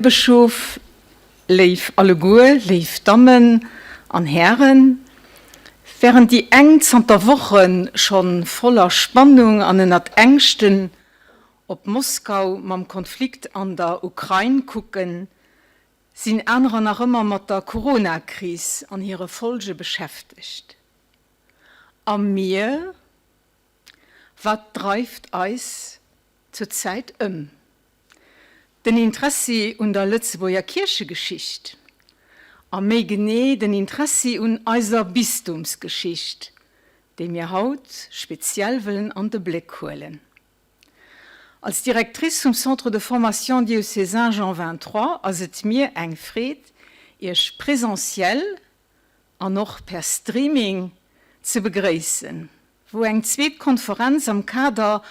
Bëschof, léif alleguer, léif Dammen an Hären, während déi eng zanter Woche scho voller Spannung an ënnert Ängschten op Moskau mam Konflikt an der Ukrain kucken, sinn anerer nach ëmmer mat der Corona-Kris an hire Folge beschäftegt. A mir? Wat dreift eis zur Zäit ëm? Den Interessi un der Lëtzebuerger Kierchegeschicht, a méi genee den Interessi un eiser Bistumsgeschicht, déi mir haut speziell wëllen an de Bléck huelen. Als Directrice vum Centre de formation diocésain Jean 23 ass et mir eng Freed, Iech presentiell an och per Streaming ze begréissen, wou eng zweet Konferenz am Kader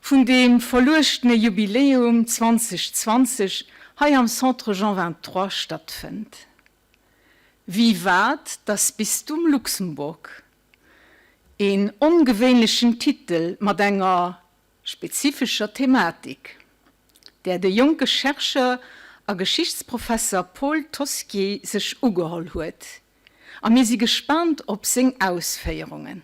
vun deem verluechtene Jubiläum 2020 hei am Centre Jean 23 stattfënnt. Vivat das Bistum Luxemburg! Een ongewéinlechen Titel mat enger spezifescher Thematik, där de jonke Chercheur a Geschichtsprofesser Paul Toschi sech ugeholl huet, a mir si gespaant op seng Ausféierungen.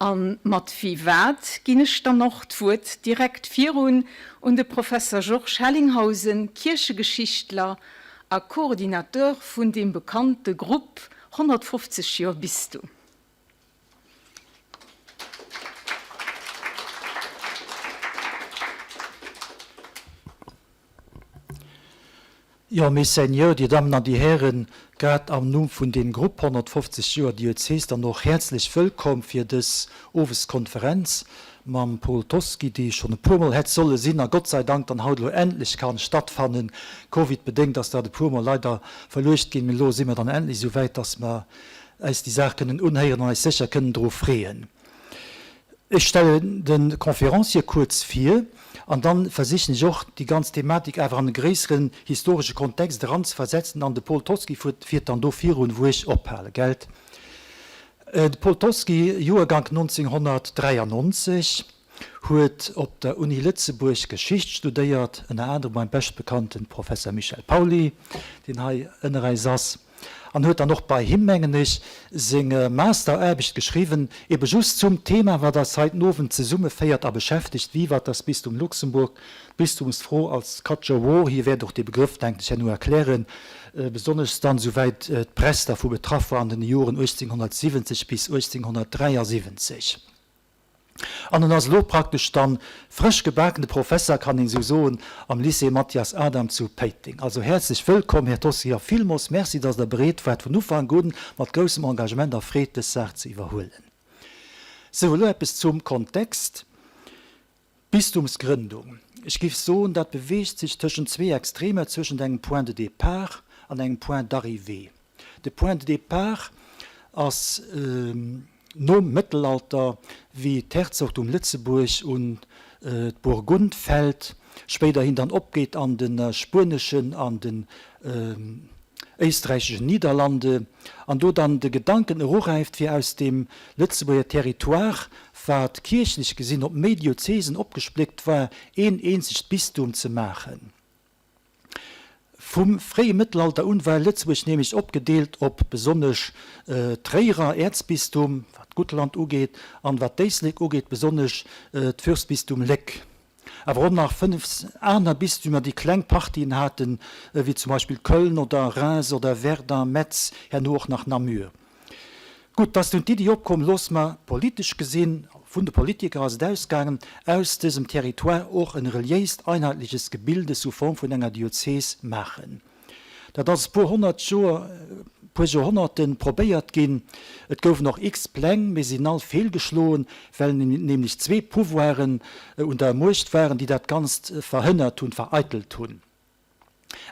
A mat Vivat ginn ech dann och d'Wuert direkt virun un de Professer Georges Hellinghausen, Kierchegeschichtler a Coordinateur vun deem bekannte Grupp 150 Joer Bistum. Jo, Mes Seigneurs, Dir Dammen an Dir Hären, grad am Numm vun deem Grupp 150 Joer Diözes dann och häerzlech wëllkomm fir dës Oweskonferenz mam Paul Toschi, déi schonn e puermol hätt solle sinn a Gott sei Dank dann haut elo endlech kann stattfannen. Covid-bedéngt ass dat e puermol leider verluecht ginn, mee elo si mer dann endlech esou wäit, dass mer eis déi Saach kënnen unhéieren an eis sécher kënnen dru freeën. Ech stellen de Conférencier kuerz vir an dann versichen ech och, déi ganz Thematik awer an e gréisseren historesche Kontext eranzeversetzen an de Paul Toschi fiert dann do virun, wou ech ophale, gelt? De Paul Toschi, Joergank 1993, huet op der Uni Lëtzebuerg Geschicht studéiert, ënner anerem beim beschtbekannten Professer Michel Pauly, deen hei ënner eis ass. An huet dann och bei him, mengen ech, seng Masteraarbecht geschriwwen, ebe just zum Thema, wat eis hei den Owend zesummeféiert a beschäftegt, Vivat das Bistum Luxemburg, d'Bistumsfro als Culture War. Hie wäert och dee Begrëff, denken ech, herno erklären, besonnesch dann, souwäit d'Press dervu betraff war an den Joren 1870 bis 1873. An en ass elo praktesch dann frësch gebakene Professer, kann een esou soen, am Lycée Mathias Adam zu Péiteng. Also häerzlech wëllkomm, Här Toschi, a villmols Merci, dass Der bereet waart vun Ufank un mat groussem Engagement a Freed dës Saach ze iwwerhuelen. Sou, elo eppes zum Kontext. D'Bistumsgrëndung, ech giff soen, dat beweegt sech tëschent zwee Extremer, zwëschent engem Point de départ an engem Point d'arrivée. De Point de départ ass nom Mëttelalter, wéi d'Herzogtum Lëtzebuerg un d'Burgund fält, spéiderhin dann opgeet an de spueneschen an den éisträicheschen Niederlande, an do dann de Gedanken eruräift, fir aus deem Lëtzebuerger Territoire, wat kierchlech gesinn op méi Diözesen opgespléckt war, een eenzegt Bistum ze maachen. Vum fréie Mëttelalter un war Lëtzebuerg nämlech opgedeelt op besonnesch d'Tréierer Äerzbistum, wat d'Guttland ugeet, an wat d'Éislek ugeet, besonnesch d'Fürstbistum Léck. Awer och nach 5 aner Bistümer, déi kleng Partien haten, wéi zum Beispill Köln oder Reims oder Verdun, Metz, herno och nach Namur. Gutt, dass dunn d'Iddi opkomm, looss mer, politesch gesinn, vun de Politiker ass et ausgaangen, aus dësem Territoire och en reliéist einheitliches Gebilde sous forme vun enger Diözes maachen. Dat ass e puer honnert Joer, e puer Joerhonnerten probéiert ginn. Et goufen och x Pläng, mee se sinn all feelgeschloen, well nämlech zwee Pouvoiren un der Muecht waren, déi dat Ganzt verhënnert hunn, vereitelt hunn.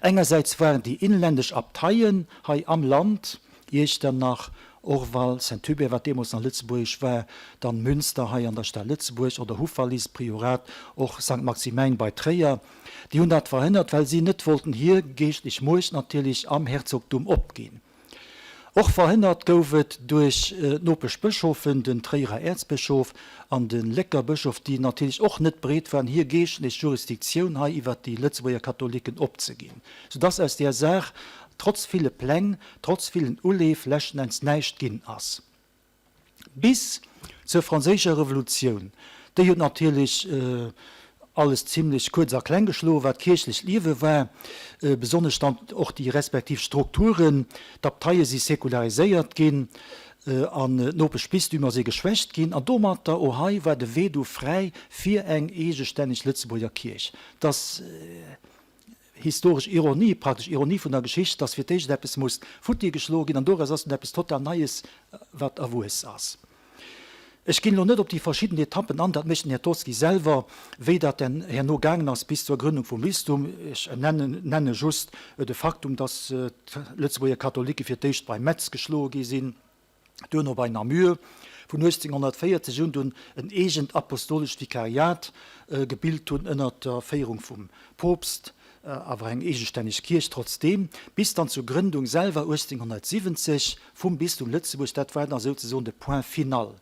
Engersäits waren déi inländesch Abteien hei am Land, Iechternach, Orval, Saint-Hubert, wat deemools nach lëtzebuergesch war, dann Münster hei an der Stad Lëtzebuerg oder Houffalize, Priorat, och Sankt Maximäin bei Tréier, Déi hunn dat verhënnert, well si net wollten hir geeschtlech Muecht natierlech am Herzogtum opginn. Och verhënnert gouf et duerch d'Nopeschbëschofen, den Tréierer Äerzbëschof an de Lécker Bëschof, déi natierlech och net bereet waren, hir geeschtlech Jurisdiktioun hei iwwert déi Lëtzebuerger Katholiken opzeginn, soudass aus där Saach trotz ville Pläng, trotz villen Uleef leschten Enns näischt ginn ass. Bis zur franséischer Revolutioun. Déi huet natierlech alles zimlech kuerz a kleng geschloen, wat kierchlecht Liewe war, besonnesch dann och déi respektiv Strukturen. D'Abteie si sekulariséiert ginn an d'Nopeschbistümer si geschwächt ginn. An domatter, oh hei, war de Wee du fräi fir eng eegestänneg Lëtzebuerger Kierch. Dass. Historesch Ironie, praktesch Ironie vun der Geschicht, dass fir d'éischt eppes muss futti geschloe ginn an doraus ass dunn eppes total Neies, wat erwuess ass. Ech ginn elo net op déi verschidden Etappen an, dat mécht den Här Toschi selwer, wéi dat denn herno gaangen ass bis zur Gründung vum Bistum. Ech nenne just de Faktum, dass d'Lëtzebuerger Katholike fir d'éischt bei Metz geschloe gi sinn, duerno bei Namur, vun 1840 un dunn en eegent apostolescht Vikariat gebilt hunn ënner der Féierung vum Poopst, awer eng eegestänneg Kierch trotzdeem, bis dann zur Grëndung selwer 1870 vum Bistum Lëtzebuerg, dat war da souzesoen de Point final.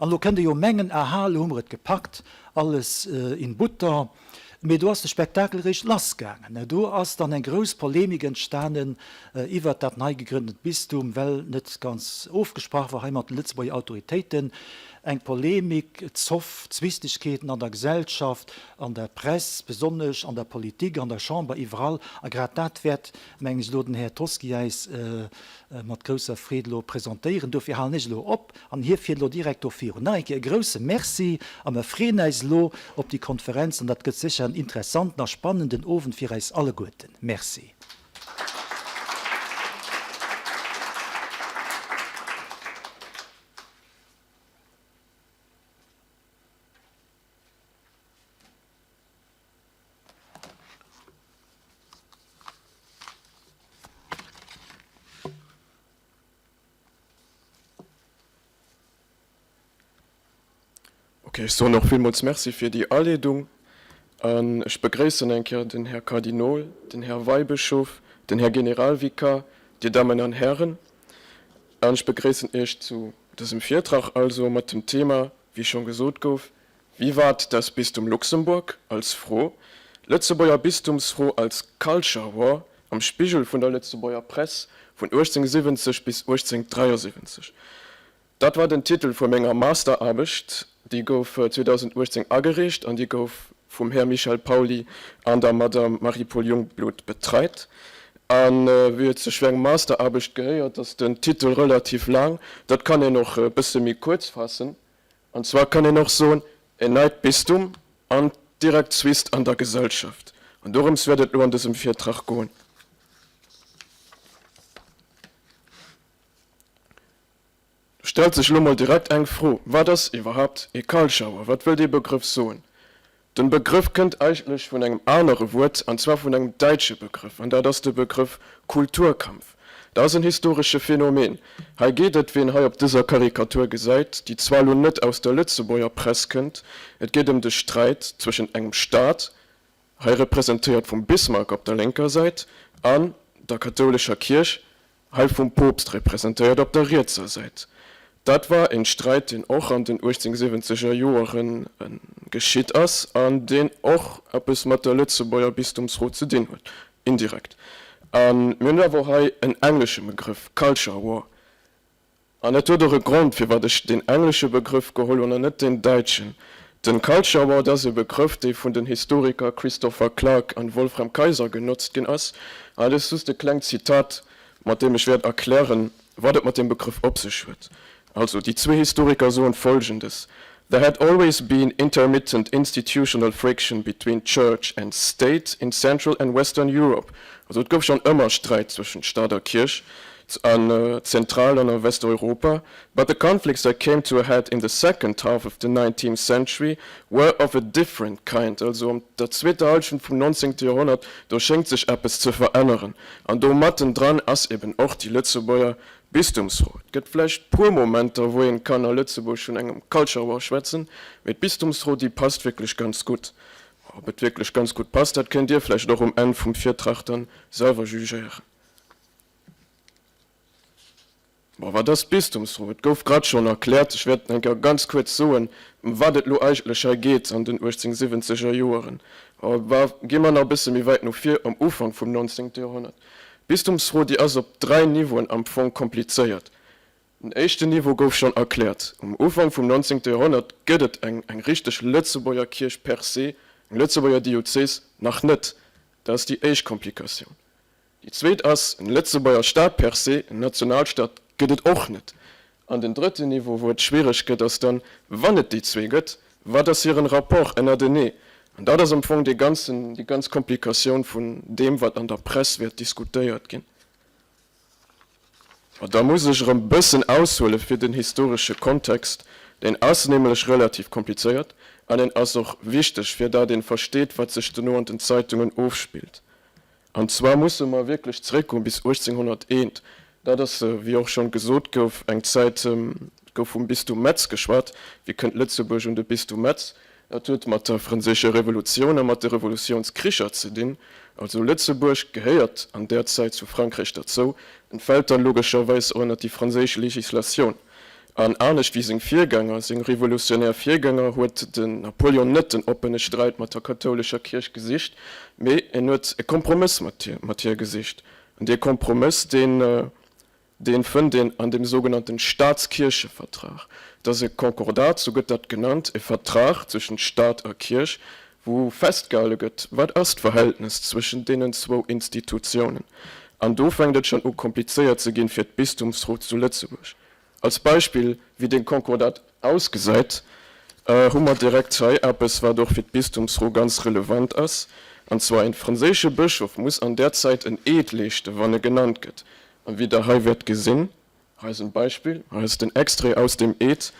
An elo kënnt ee jo mengen, aha, elo hu mer et gepackt, alles in Butter. Mee do ass de Spektakel eréischt lassgaangen. Do ass dann eng grouss Polemik entstanen iwwert dat nei gegrënntent Bistum, well net ganz ofgesprach war hei mat de Lëtzebuerger Autoritéiten. Eng Polemik, Zoff, Zwistegkeeten an der Gesellschaft, an der Press, besonnesch an der Politik, an der Chamber, iwwerall. A grad dat wäert, mengen ech, elo den Här Toschi äis mat grousser Freed elo presentéieren. Dofir halen ech elo op. An hie fiert elo direkt do virun. Nach eng Kéier e grouse Merci a mer freeën äis elo op déi Konferenz an dat gëtt sécher en interessanten a spannenden Owend fir äis alleguerten. Merci. Ok, ech soen och villmools Merci fir déi Aleedung an ech begréissen eng Kéier den Här Kardinol, den Här Weibëschof, den Här Generalvikar, Dir Dammen an Hären, an ech begréissen Iech zu dësem Virtrag, also mat dem Thema, wéi schonn gesot gouf, Wie wart das Bistum Luxemburg? als Fro, Lëtzebuerger Bistumsfro als Culture War am Spigel vun der Lëtzebuerger Press vun 1870 bis 1873. Dat war den Titel vu menger Masteraarbecht, déi gouf 2018 agereecht an déi gouf vum Här Michel Pauly an der Madame Marie-Paule Jungblut betreit. A wéi et sech fir eng Masteraarbecht gehéiert, ass den Titel relativ laang, dat kann een och e bësse méi kuerz faassen. An zwar kann een och soen, en neit Bistum an direkt Zwist an der Gesellschaft. An dorëms wäert et elo an dësem Virtrag goen. Do stellt sech elo mol direkt eng Fro, Wat ass iwwerhaapt e Kalschauer? Wat wëll dee Begrëff soen? Den Begrëff kënnt eigentlech vun engem anere Wuert, an zwar vun engem däitsche Begrëff, an dat ass de Begrëff Kulturkampf. Dat ass en historesche Phänomen. Hei geet et, wéi een hei op dëser Karikatur gesäit, déi zwar elo net aus der Lëtzebuerger Press kënnt, et geet ëm de Sträit zwëschent engem Staat, hei representéiert vum Bismarck op der lénker Säit, an der kathoulescher Kierch, hei vum Poopst representéiert op der rietser Säit. Dat war en Sträit, deen och an den 1870 er Joeren geschitt ass an deen och eppes mat der Lëtzebuerger Bistumsfro ze dinn huet, indirekt. A mir hunn awer och hei en englesche Begrëff, Culture War. An et huet och e Grond, firwat ech deen englesche Begrëff geholl hunn an net deen däitschen. Den Culture War, dat ass e Begrëff, dee vun den Historiker Christopher Clark an Wolfram Kaiser genotzt ginn ass. An dat ass just e klengt Zitat, mat deem ech wäert erklären, wat et mat deem Begrëff op sech huet. Also, déi zwee Historiker soen Folgendes, There had always been intermittent institutional friction between Church and State in Central and Western Europe. Also et gouf schonn ëmmer Sträit zwëschent Staat a Kierch an Zentral an a Westeuropa. But the conflicts that came to a head in the second half of the nineteenth century were of a different kind. Also an der zweeter Hallschent vum nonzéngte Joerhonnert, do schéngt sech eppes ze veränneren. An do mattendran ass eben och déi Lëtzebuerger Bistumsfro. Et gëtt vläicht puer Momenter, wou een kann a Lëtzebuerg vun engem Culture War schwätzen, mee d'Bistumsfro, déi passt wierklech ganz gutt. Ob et wierklech ganz gutt passt, dat kënnt Dir vläicht och um Enn vum Virtrag dann selwer jugéieren. Bon, wat ass d'Bistumsfro? Et gouf grad schonn erkläert. Ech wäert eng Kéier ganz kuerz soen, ëm wat et elo eigentlech hei geet an den 1870 er Joeren. Wa gi mer nach e bësse méi wäit no vir, am Ufank vum 19. Joerhonnert. D'Bistumsfro, déi ass op dräi Niveauen am Fong komplizéiert. Den éischten Niveau gouf schonn erkläert. Um Ufank vum 19. Joerhonnert gëtt et eng eng richteg Lëtzebuerger Kierch per se, eng Lëtzebuerger Diözes nach net. Dat ass déi éischt Komplikatioun. Déi zweet ass, en Lëtzebuerger Staat per se, en Nationalstaat gëtt et och net. An den drëtten Niveau, wou et schwiereg gëtt, ass dann, wann et déi zwee gëtt, wat ass hiren Rapport ënnertenee? An dat ass am Fong dee ganzen, déi ganz Komplikatioun vun deem, wat an der Press wäert diskutéiert ginn. Ma da muss ech erëm bëssen aushuele fir den historesche Kontext, deen ass nämlech relativ komplizéiert an en ass och wichteg, fir dat een versteet, wat sech dono an den Zeitungen ofspillt. An zwar musse mer wierklech zeréckgoen bis 1801. Dat ass, wéi och schonn gesot gouf, eng Zäit, et gouf vum Bistum Metz geschwat. Wéi kënnt Lëtzebuerg un de Bistum Metz? Dat huet mat der Franséischer Revolutioun a mat de Revolutiounskricher ze dinn. Also Lëtzebuerg gehéiert an där Zäit zu Frankräich derzou en fält dann logescherweis och ënnert déi franséisch Legislatioun. An anescht wéi seng Virgänger, seng revolutionär Virgänger, huet den Napoleon net den oppene Sträit mat der kathoulescher Kierch gesicht, mee en huet e Kompromëss mat hir gesicht. An dee Kompromëss, deen, dee fënnt een an dem sougenannten Staatskierchevertrag. Dat ass e Konkordat, sou gëtt dat genannt, e Vertrag zwëschent Staat a Kierch, wou festgehale gëtt, wat ass d'Verhältnes zwëschent deenen zwou Institutiounen. An do fänkt et schonn u komplizéiert ze ginn fir d'Bistumsfro zu Lëtzebuerg. Als Beispill, wéi dee Konkordat ausgesäit, hu mer direkt hei eppes, wat och fir d'Bistumsfro ganz relevant ass, an zwar, En franséische Bëschof muss an där Zäit en Eed leeschten, wann e genannt gëtt. An wéi Der hei wäert gesinn, hei ass en Beispill, hei ass den Extrait aus dem Eed,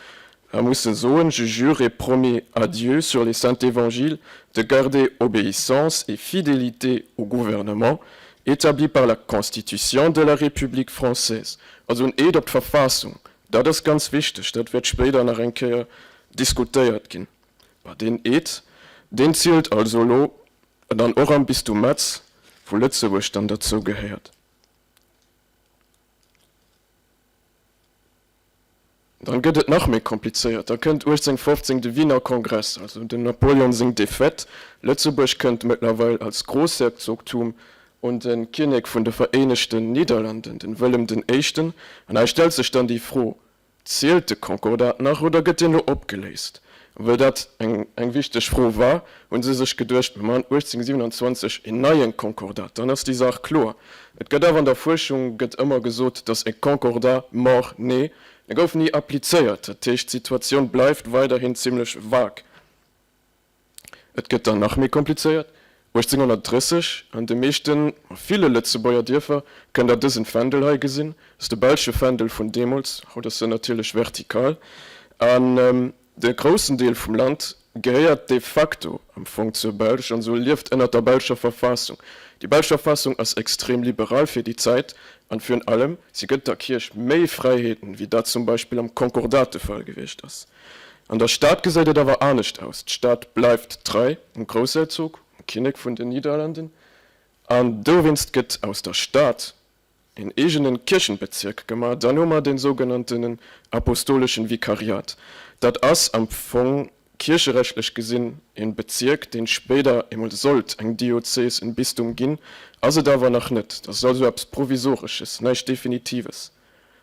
e muss e soen, Je jure et promets à Dieu sur les saints évangiles de garder obéissance et fidélité au gouvernement établi par la Constitution de la République française. Also en Eed op d'Verfassung, dat ass ganz wichteg, dat wäert spéider nach eng Kéier diskutéiert ginn. Mä deen Eed, deen zielt also elo dann och am Bistum Metz, wou Lëtzebuerg dann derzou gehéiert. Dann gëtt et nach méi komplizéiert. Da kënnt 1815 de Wiener Kongress, also dem Napoleon seng Défaite. Lëtzebuerg kënnt mëttlerweil als Großherzogtum un de Kinnek vun de Vereenegten Nidderlanden, den Wëllem den Éischten. An hei stellt sech dann déi Fro, Zielt de Konkordat nach oder gëtt deen elo opgeléist? A wëll dat eng eng wichteg Fro war, hu se sech geduecht, mir maachen 1827 een neien Konkordat, dann ass déi Saach kloer. Et gëtt awer an der Fuerschung gëtt ëmmer gesot, dass e Concordat mort-né, e gouf ni applizéiert. Dat heescht, d'Situatioun bleift weiderhin zimlech vague. Et gëtt dann nach méi komplizéiert, 1830, an de meeschten, a ville Lëtzebuerger Dierfer kënnt der dësen Fändel hei gesinn, ass de belsche Fändel vun deemools, haut ass en natierlech vertikal, an De groussen Deel vum Land gehéiert de facto am Fong zur Belsch an esou lieft ënnert der belscher Verfassung. Déi belsch Verfassung ass extrem liberal fir déi Zäit an virun allem, si gëtt der Kierch méi Fräiheeten, wéi dat zum Beispill am Konkordat de Fall gewiescht ass. An der Stad gesäit et awer anescht aus, D'Stad bleift trei um Groussherzog, um Kinnek vun den Nidderlanden an dowéinst gëtt aus der Stad een eegenen Kierchenbezirk gemaach, dann hu mer den sougenanntenen apostoleschen Vikariat. Dat ass am Fong kiercherechtlech gesinn een Bezirk, deen spéider emol sollt eng Diözes, en Bistum ginn, ass et awer nach net. Dat ass also eppes Provisoresches, näischt Definitives.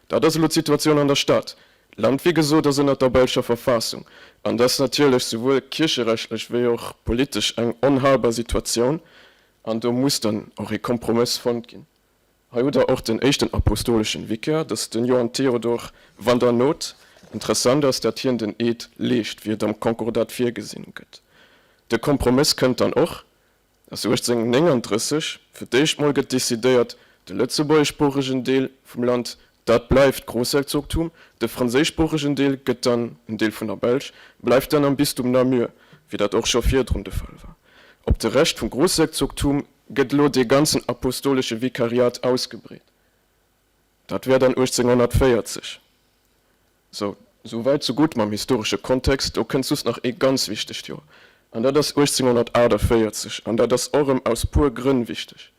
Dat ass elo d'Situatioun an der Stad. D'Land, wéi gesot, ass ënnert der belscher Verfassung, an dat ass natierlech souwuel kiercherechtlech wéi och politesch eng onhalbar Situatioun, an do muss dann och ee Kompromëss fonnt ginn. Hei hutt der och den éischten apostoleschen Vicaire, dat ass den Johann Theodor van der Noot. Interessant ass, dat hien den Eed leescht, wéi et am Konkordat virgesinn gëtt. De Kompromëss kënnt dann och, dass 1839 fir d'éischt mol gëtt decidéiert, de lëtzebuergeschsproochegen Deel vum Land, dat bleift Groussherzogtum, de franséischsproochegen Deel gëtt dann en Deel vun der Belsch, bleift dann am Bistum Namur, wéi dat och scho virdrun de Fall war. Op de Rescht vum Groussherzogtum gëtt elo dee ganzen apostolesche Vikariat ausgebreet. Dat wär dann 1840. Sou, sou wäit sou gutt mam historesche Kontext. Do kënnt just nach ee ganz wichtegt Joer, an dat ass 1848. An dat ass och erëm aus puer Grënn wichteg.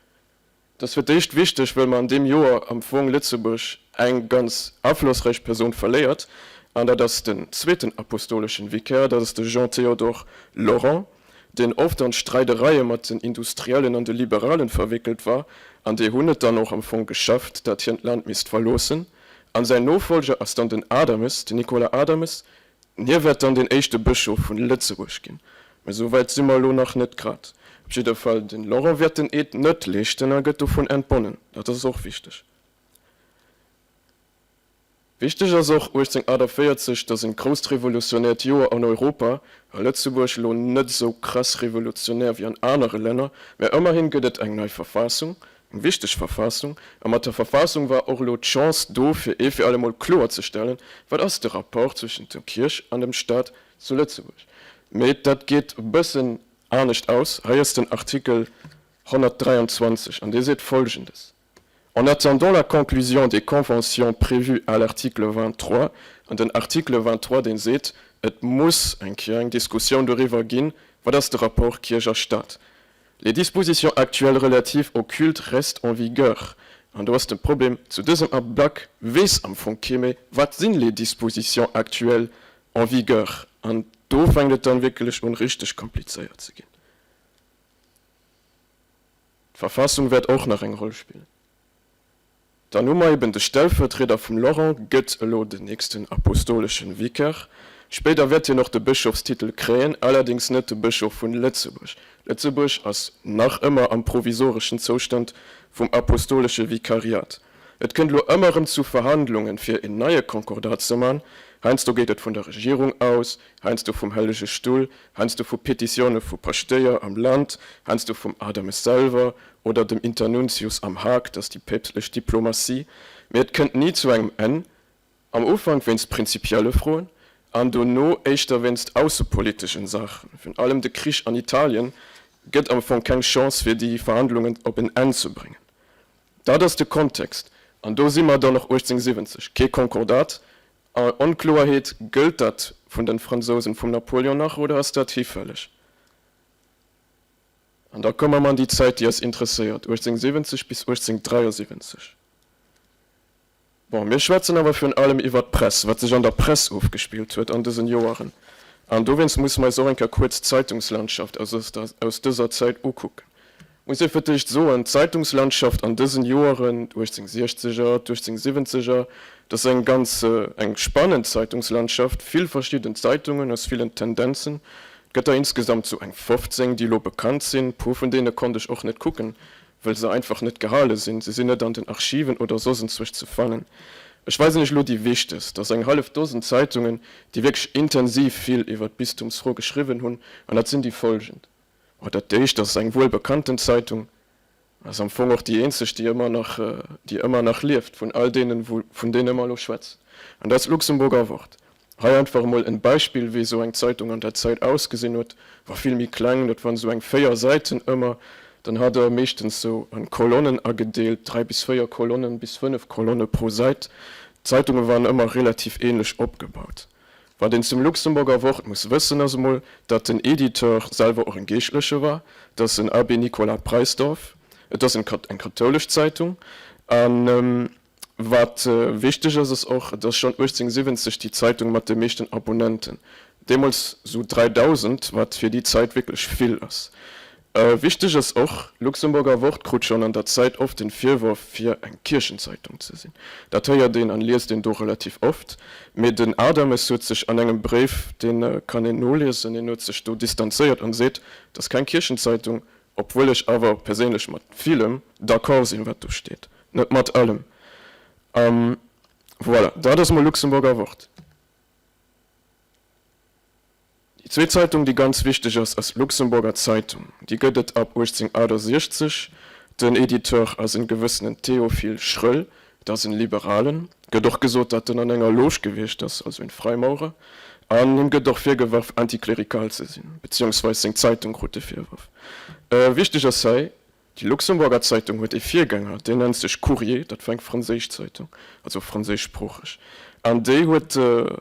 Et ass fir d'éischt wichteg, well mer an deem Joer am Fong Lëtzebuerg. eng ganz aflossräich Persoun verléiert, an dat ass den zweeten apostoleschen Vicaire, dat ass de Jean-Théodore Laurent, deen oft an Streidereie mat den Industriellen an de Liberalen verwéckelt war, an déi hunn et dann och am Fong geschafft, dat hien d'Land misst verloossen. An säin Nofolger ass dann den Adames, den Nicolas Adames, Hie wäert dann deen éischte Bëschof vun Lëtzebuerg ginn. Mä esou wäit si mer elo nach net grad. Op jidder Fall, den Laurent wäert den Eed net leeschten a gëtt dovun entbonnen. Dat ass och wichteg. Wichteg ass och 1848, dat ass en grousst revolutionäert Joer an Europa, a Lëtzebuerg elo net esou krass revolutionär wéi an anere Länner, mä ëmmerhin gëtt et eng nei Verfassung, Eng wichteg Verfassung. A mat der Verfassung war och elo d'Chance do, fir ee fir allemol kloerzestellen, Wat ass de Rapport zwëschent der Kierch an dem Stat zu Lëtzebuerg? Mee dat geet e bëssen anescht aus. Hei ass den Artikel 123 an dee seet Folgendes, En attendant la conclusion des conventions prévues à l'article 23, an den Article 23, dee seet, et muss eng Kéier eng Diskussioun doriwwer ginn, Wat ass de Rapport Kierch a Stat? Les dispositions actuelles relatives au culte restent en vigueur. An do ass de Problem, zu dësem Ablack weess am Fong kee méi, wat sinn les dispositions actuelles en vigueur. An do fänkt et dann wierklech un, richteg komplizéiert ze ginn. D'Verfassung wäert och nach eng Roll spillen. Dann hu mer eben de Stellvertrieder vum Laurent gëtt elo den nächsten apostoleschen Vicar. Spéider wäert hien och de Bëschofstitel kréien, allerdings net de Bëschof vun Lëtzebuerg. Lëtzebuerg ass nach ëmmer am provisoreschen Zoustand vum apostolesche Vikariat. Et kënnt elo ëmmer erëm zu Verhandlungen fir een neie Konkordat ze man. Heiansdo geet et vun der Regierung aus, heiansdo vum Hellege Stull, heiansdo vu Petitioune vu Paschtéier am Land, heiansdo vum Adames selwer oder dem Internuntius am Haag, dat ass déi päpstlech Diplomatie, mee et kënnt ni zu engem Enn, am Ufank wéinst prinzipielle Froen an dono éischter wéinst aussepoliteschen Saachen. Virun allem de Krich an Italien gëtt am Fong keng Chance fir déi Verhandlungen op en Enn ze bréngen. Dat ass de Kontext an do si mer dann och 1870, kee Konkordat, Onkloerheet, Gëllt dat vun den Fransousen vum Napoleon nach oder ass dat hifälleg? An da komme mer an déi Zäit, déi eis interesséiert, 1870 bis 1873. Bon, mir schwätzen awer virun allem iwwert d'Press, wat sech an der Press ofgespillt huet an dësen Joeren. An dowéinst musse mer eis och eng Kéier kuerz d'Zeitungslandschaft aus dëser Zäit ukucken. Muss ee fir d'éischt soen, d'Zeitungslandschaft an dësen Joeren, d'Uechtzéngsechzeger, d'Uechtzéngsiwwenzeger, dat ass eng ganz eng spannend Zeitungslandschaft, vill verschidden Zeitungen aus villen Tendenzen. Et gëtt der insgesamt sou eng 15, déi elo bekannt sinn. Puer vun deene konnt ech och net kucken, wëll se einfach net gehale sinn. Se sinn net an den Archiven oder soss enzwousch ze fannen. Ech weisen iech elo déi wichtegst. Dat ass eng hallef Dosen Zeitungen, déi wierklech intensiv vill iwwer d'Bistumsfro geschriwwen hunn, an dat sinn déi folgend. Oh, dat d'éischt ass eng wuel bekannten Zeitung, ass am Fong och déi eenzeg, déi ëmmer nach, déi ëmmer nach lieft vun all deenen, wou, vun deene mer elo schwätzen, an dat ass d'Luxemburger Wort. Hei einfach emol en Beispill, wéi esou eng Zeitung an der Zäit ausgesinn huet, war vill méi kleng, dat waren esou eng 4 Säiten ëmmer, dann hat der meeschtens esou an Kolonnen agedeelt, 3 bis 4 Kolonnen, bis 5 Kolonne pro Säit. D'Zeitunge waren ëmmer relativ ähnlech opgebaut. Wat een zum Luxemburger Wort muss wëssen ass emol, datt den Editeur selwer och en Geeschtleche war, dat ass den Abbé Nicolas Preisdorf. Et ass eng kathoulesch Zeitung. A wat wichteg ass, ass och, et ass schonn 1870 déi Zeitung mat de meeschten Abonnenten, deemools esou 3.000, wat fir déi Zäit wierklech vill ass. Wichteg ass och, Luxemburger Wort krut schonn an der Zäit oft den Virworf fir eng Kierchenzeitung ze sinn. Dat héiert een an liest een do relativ oft. Mee den Adames huet sech an engem Bréif, dee kann een noliesen, hien huet sech do distanzéiert an seet, et ass keng Kierchenzeitung, obwuel ech awer perséinlech mat villem d'accord sinn, wat do steet, net mat allem. Voilà, dat ass mol Luxemburger Wort. Déi zweet Zeitung, déi ganz wichteg ass, ass d'Luxemburger Zeitung. Déi gëtt et ab 1868. Den Editeur ass en gewëssenen Théophile Schröll, dat ass en Liberalen. Gëtt och gesot, datt en an enger Loge gewiescht ass, also en Freimaurer. An him gëtt och virgeworf, antiklerikal ze sinn, beziehungsweis seng Zeitung krut de Virworf. Wichteg ass hei, Déi Luxemburger Zeitung huet ee Virgänger, deen nennt sech Courrier, dat war eng franséisch Zeitung, also franséischsproocheg, an déi huet,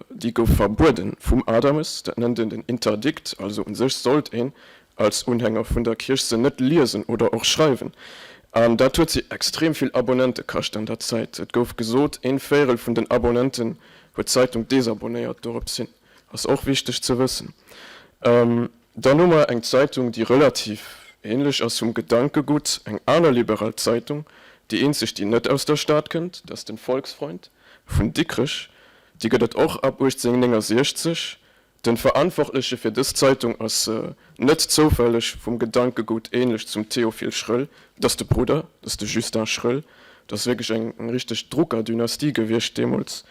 déi gouf verbueden vum Adames, dat nennt een den Interdikt, also un sech sollt een als Unhänger vun der Kierch se net liesen oder och schreiwen. An dat huet si extrem vill Abonnente kascht an der Zäit. Et gouf gesot, een Véierel vun den Abonnenten huet d'Zeitung desabonnéiert dorops hin. Ass och wichteg ze wëssen. Dann hu mer eng Zeitung, déi relativ ähnlech ass vum Gedankegutt, eng aner liberal Zeitung, déi eenzeg, déi net aus der Stad kënnt, dat ass den Volksfreund vun Dikrech. Déi gëtt et och ab 1869. Den Verantwortleche fir dës Zeitung ass net zoufälleg vum Gedankegut ähnlech zum Théophile Schröll, et ass de Brudder, et ass de Justin Schröll. Et ass wierklech eng richteg Druckerdynastie gewiescht deemools.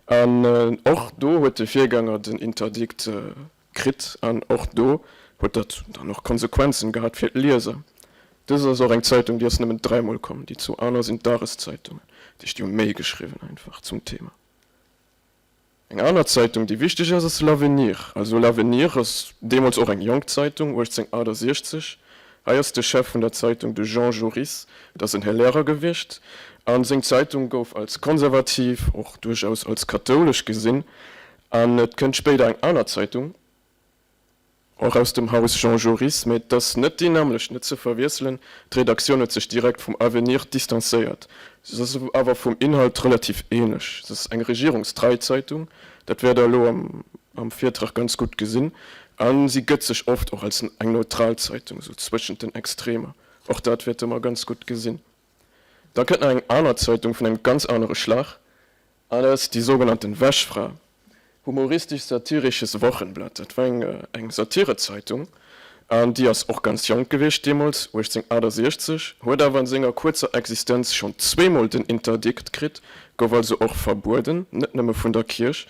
An och do huet de Virgänger den Interdikt kritt an och do huet dat dann och Konsequenzen gehat fir d'Lieser. Dës ass och eng Zeitung, déi ass nëmmen dräimol komm, déi zwou aner sinn d'Dageszeitungen, déi hu méi geschriwwen einfach zum Thema. Eng aner Zeitung, déi wichteg ass, ass L'Avenir. Also L'Avenir ass deemools och eng jonk Zeitung, 1868. Hei ass de Chef vun der Zeitung de Jean Joris, dat ass en Här Lehrer gewiescht. A seng Zeitung gouf als konservativ, och duerchaus als kathoulesch gesinn. An et kënnt spéider eng aner Zeitung. Och aus dem Haus Jean Joris, mä et ass net déi nämmlecht, net ze verwiesselen, d'Redaktioun huet sech direkt vum Avenir distanzéiert. Se ass awer vum Inhalt relativ ähnlech. Se ass eng regierungstrei Zeitung, dat wäert der elo am Virtrag ganz gutt gesinn, a si gëtt sech oft och als eng neutral Zeitung, esou zwëschent den Extremer. Och dat wäerte mer ganz gutt gesinn. Da kënnt nach eng aner Zeitung vun engem ganz anere Schlag, An dat ass déi sougenannten Wäschfra, Humoristisch-satirisches Wochenblatt. Dat war eng Satirezeitung an déi ass och ganz jonk gewiescht deemools, 1868, huet awer an senger kuerzer Existenz schonn zweemol den Interdikt kritt, gouf also och verbueden, net nëmme vun der Kierch,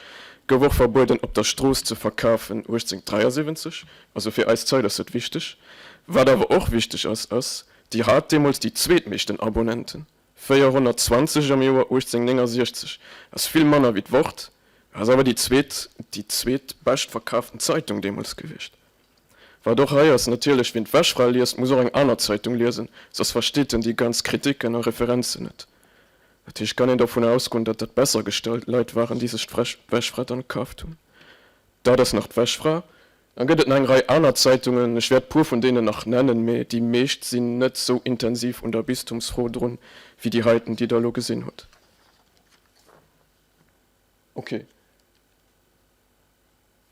gouf och verbueden op der Strooss ze verkafen, 1873. Also fir eis Zait ass dat wichteg. Wat awer och wichteg ass, ass, déi hat deemools déi zweetmeeschten Abonnenten. 420 am Joer 1869 ass vill manner wéi d'Wort, ass awer déi zweet déi zweet bescht verkaaften Zeitung deemools gewiescht. Wat och hei ass, natierlech, wien d'Wäschfra liest, muss och eng aner Zeitung liesen, soss versteet en déi ganz Kritiken a Referenzen net. Dat heescht, kann een dovunner ausgoen, datt dat besser gestallt Leit waren, déi sech d'Wäschfra dann kaaft hunn. Dat ass nach d'Wäschfra. Dann gëtt et nach eng Rei aner Zeitungen, ech wäert puer vun deenen nach nennen, mee déi meescht sinn net sou intensiv un der Bistumsfro drun, wéi déi heiten, déi Der elo gesinn hutt. Ok.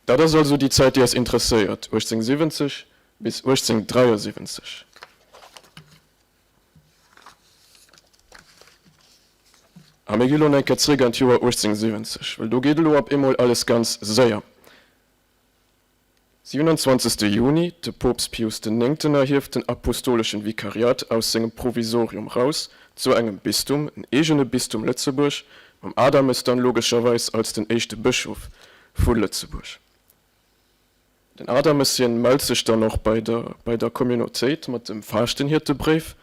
Dat ass also déi Zäit, déi eis interesséiert, 1870 bis 1873. A mir gi lo nach eng Kéier zréck an d'Joer 1870, well do geet elo op eemol alles ganz séier. 27. Juni, De Poopst Pius den Néngten erhieft den Apostoleschen Vikariat aus sengem Provisorium raus zu engem Bistum, en eegene Bistum Lëtzebuerg, mam Adames dann logescherweis als den éischte Bëschof vu Lëtzebuerg. Den Adames hien mellt sech dann och bei der bei der Communautéit mat dem Faaschtenhiertebréif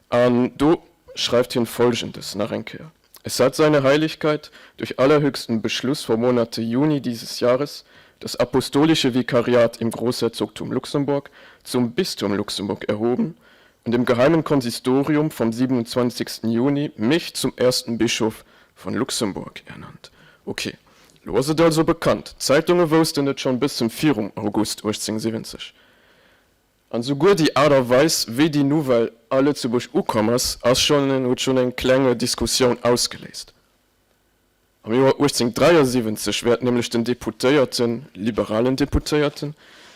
an do schreift hien Folgendes nach eng Kéier. Es hat seine Heiligkeit durch allerhöchsten Beschluss vom Monate Juni dieses Jahres das apostolische Vikariat im Großherzogtum Luxemburg zum Bistum Luxemburg erhoben und im geheimen Konsistorium vom 27. Juni mich zum ersten Bischof von Luxemburg ernannt. Ok, lo ass et also bekannt, d'Zeitunge woussten et schonn bëssen virum August 1870. An souguer déi Aart a Weis, wéi déi Nouvelle a Lëtzebuerg ukomm ass, ass schonn, huet schonn eng klenge Diskussioun ausgeléist. Am Joer 1873 wäert nämlech den Deputéierten, liberalen Deputéierten,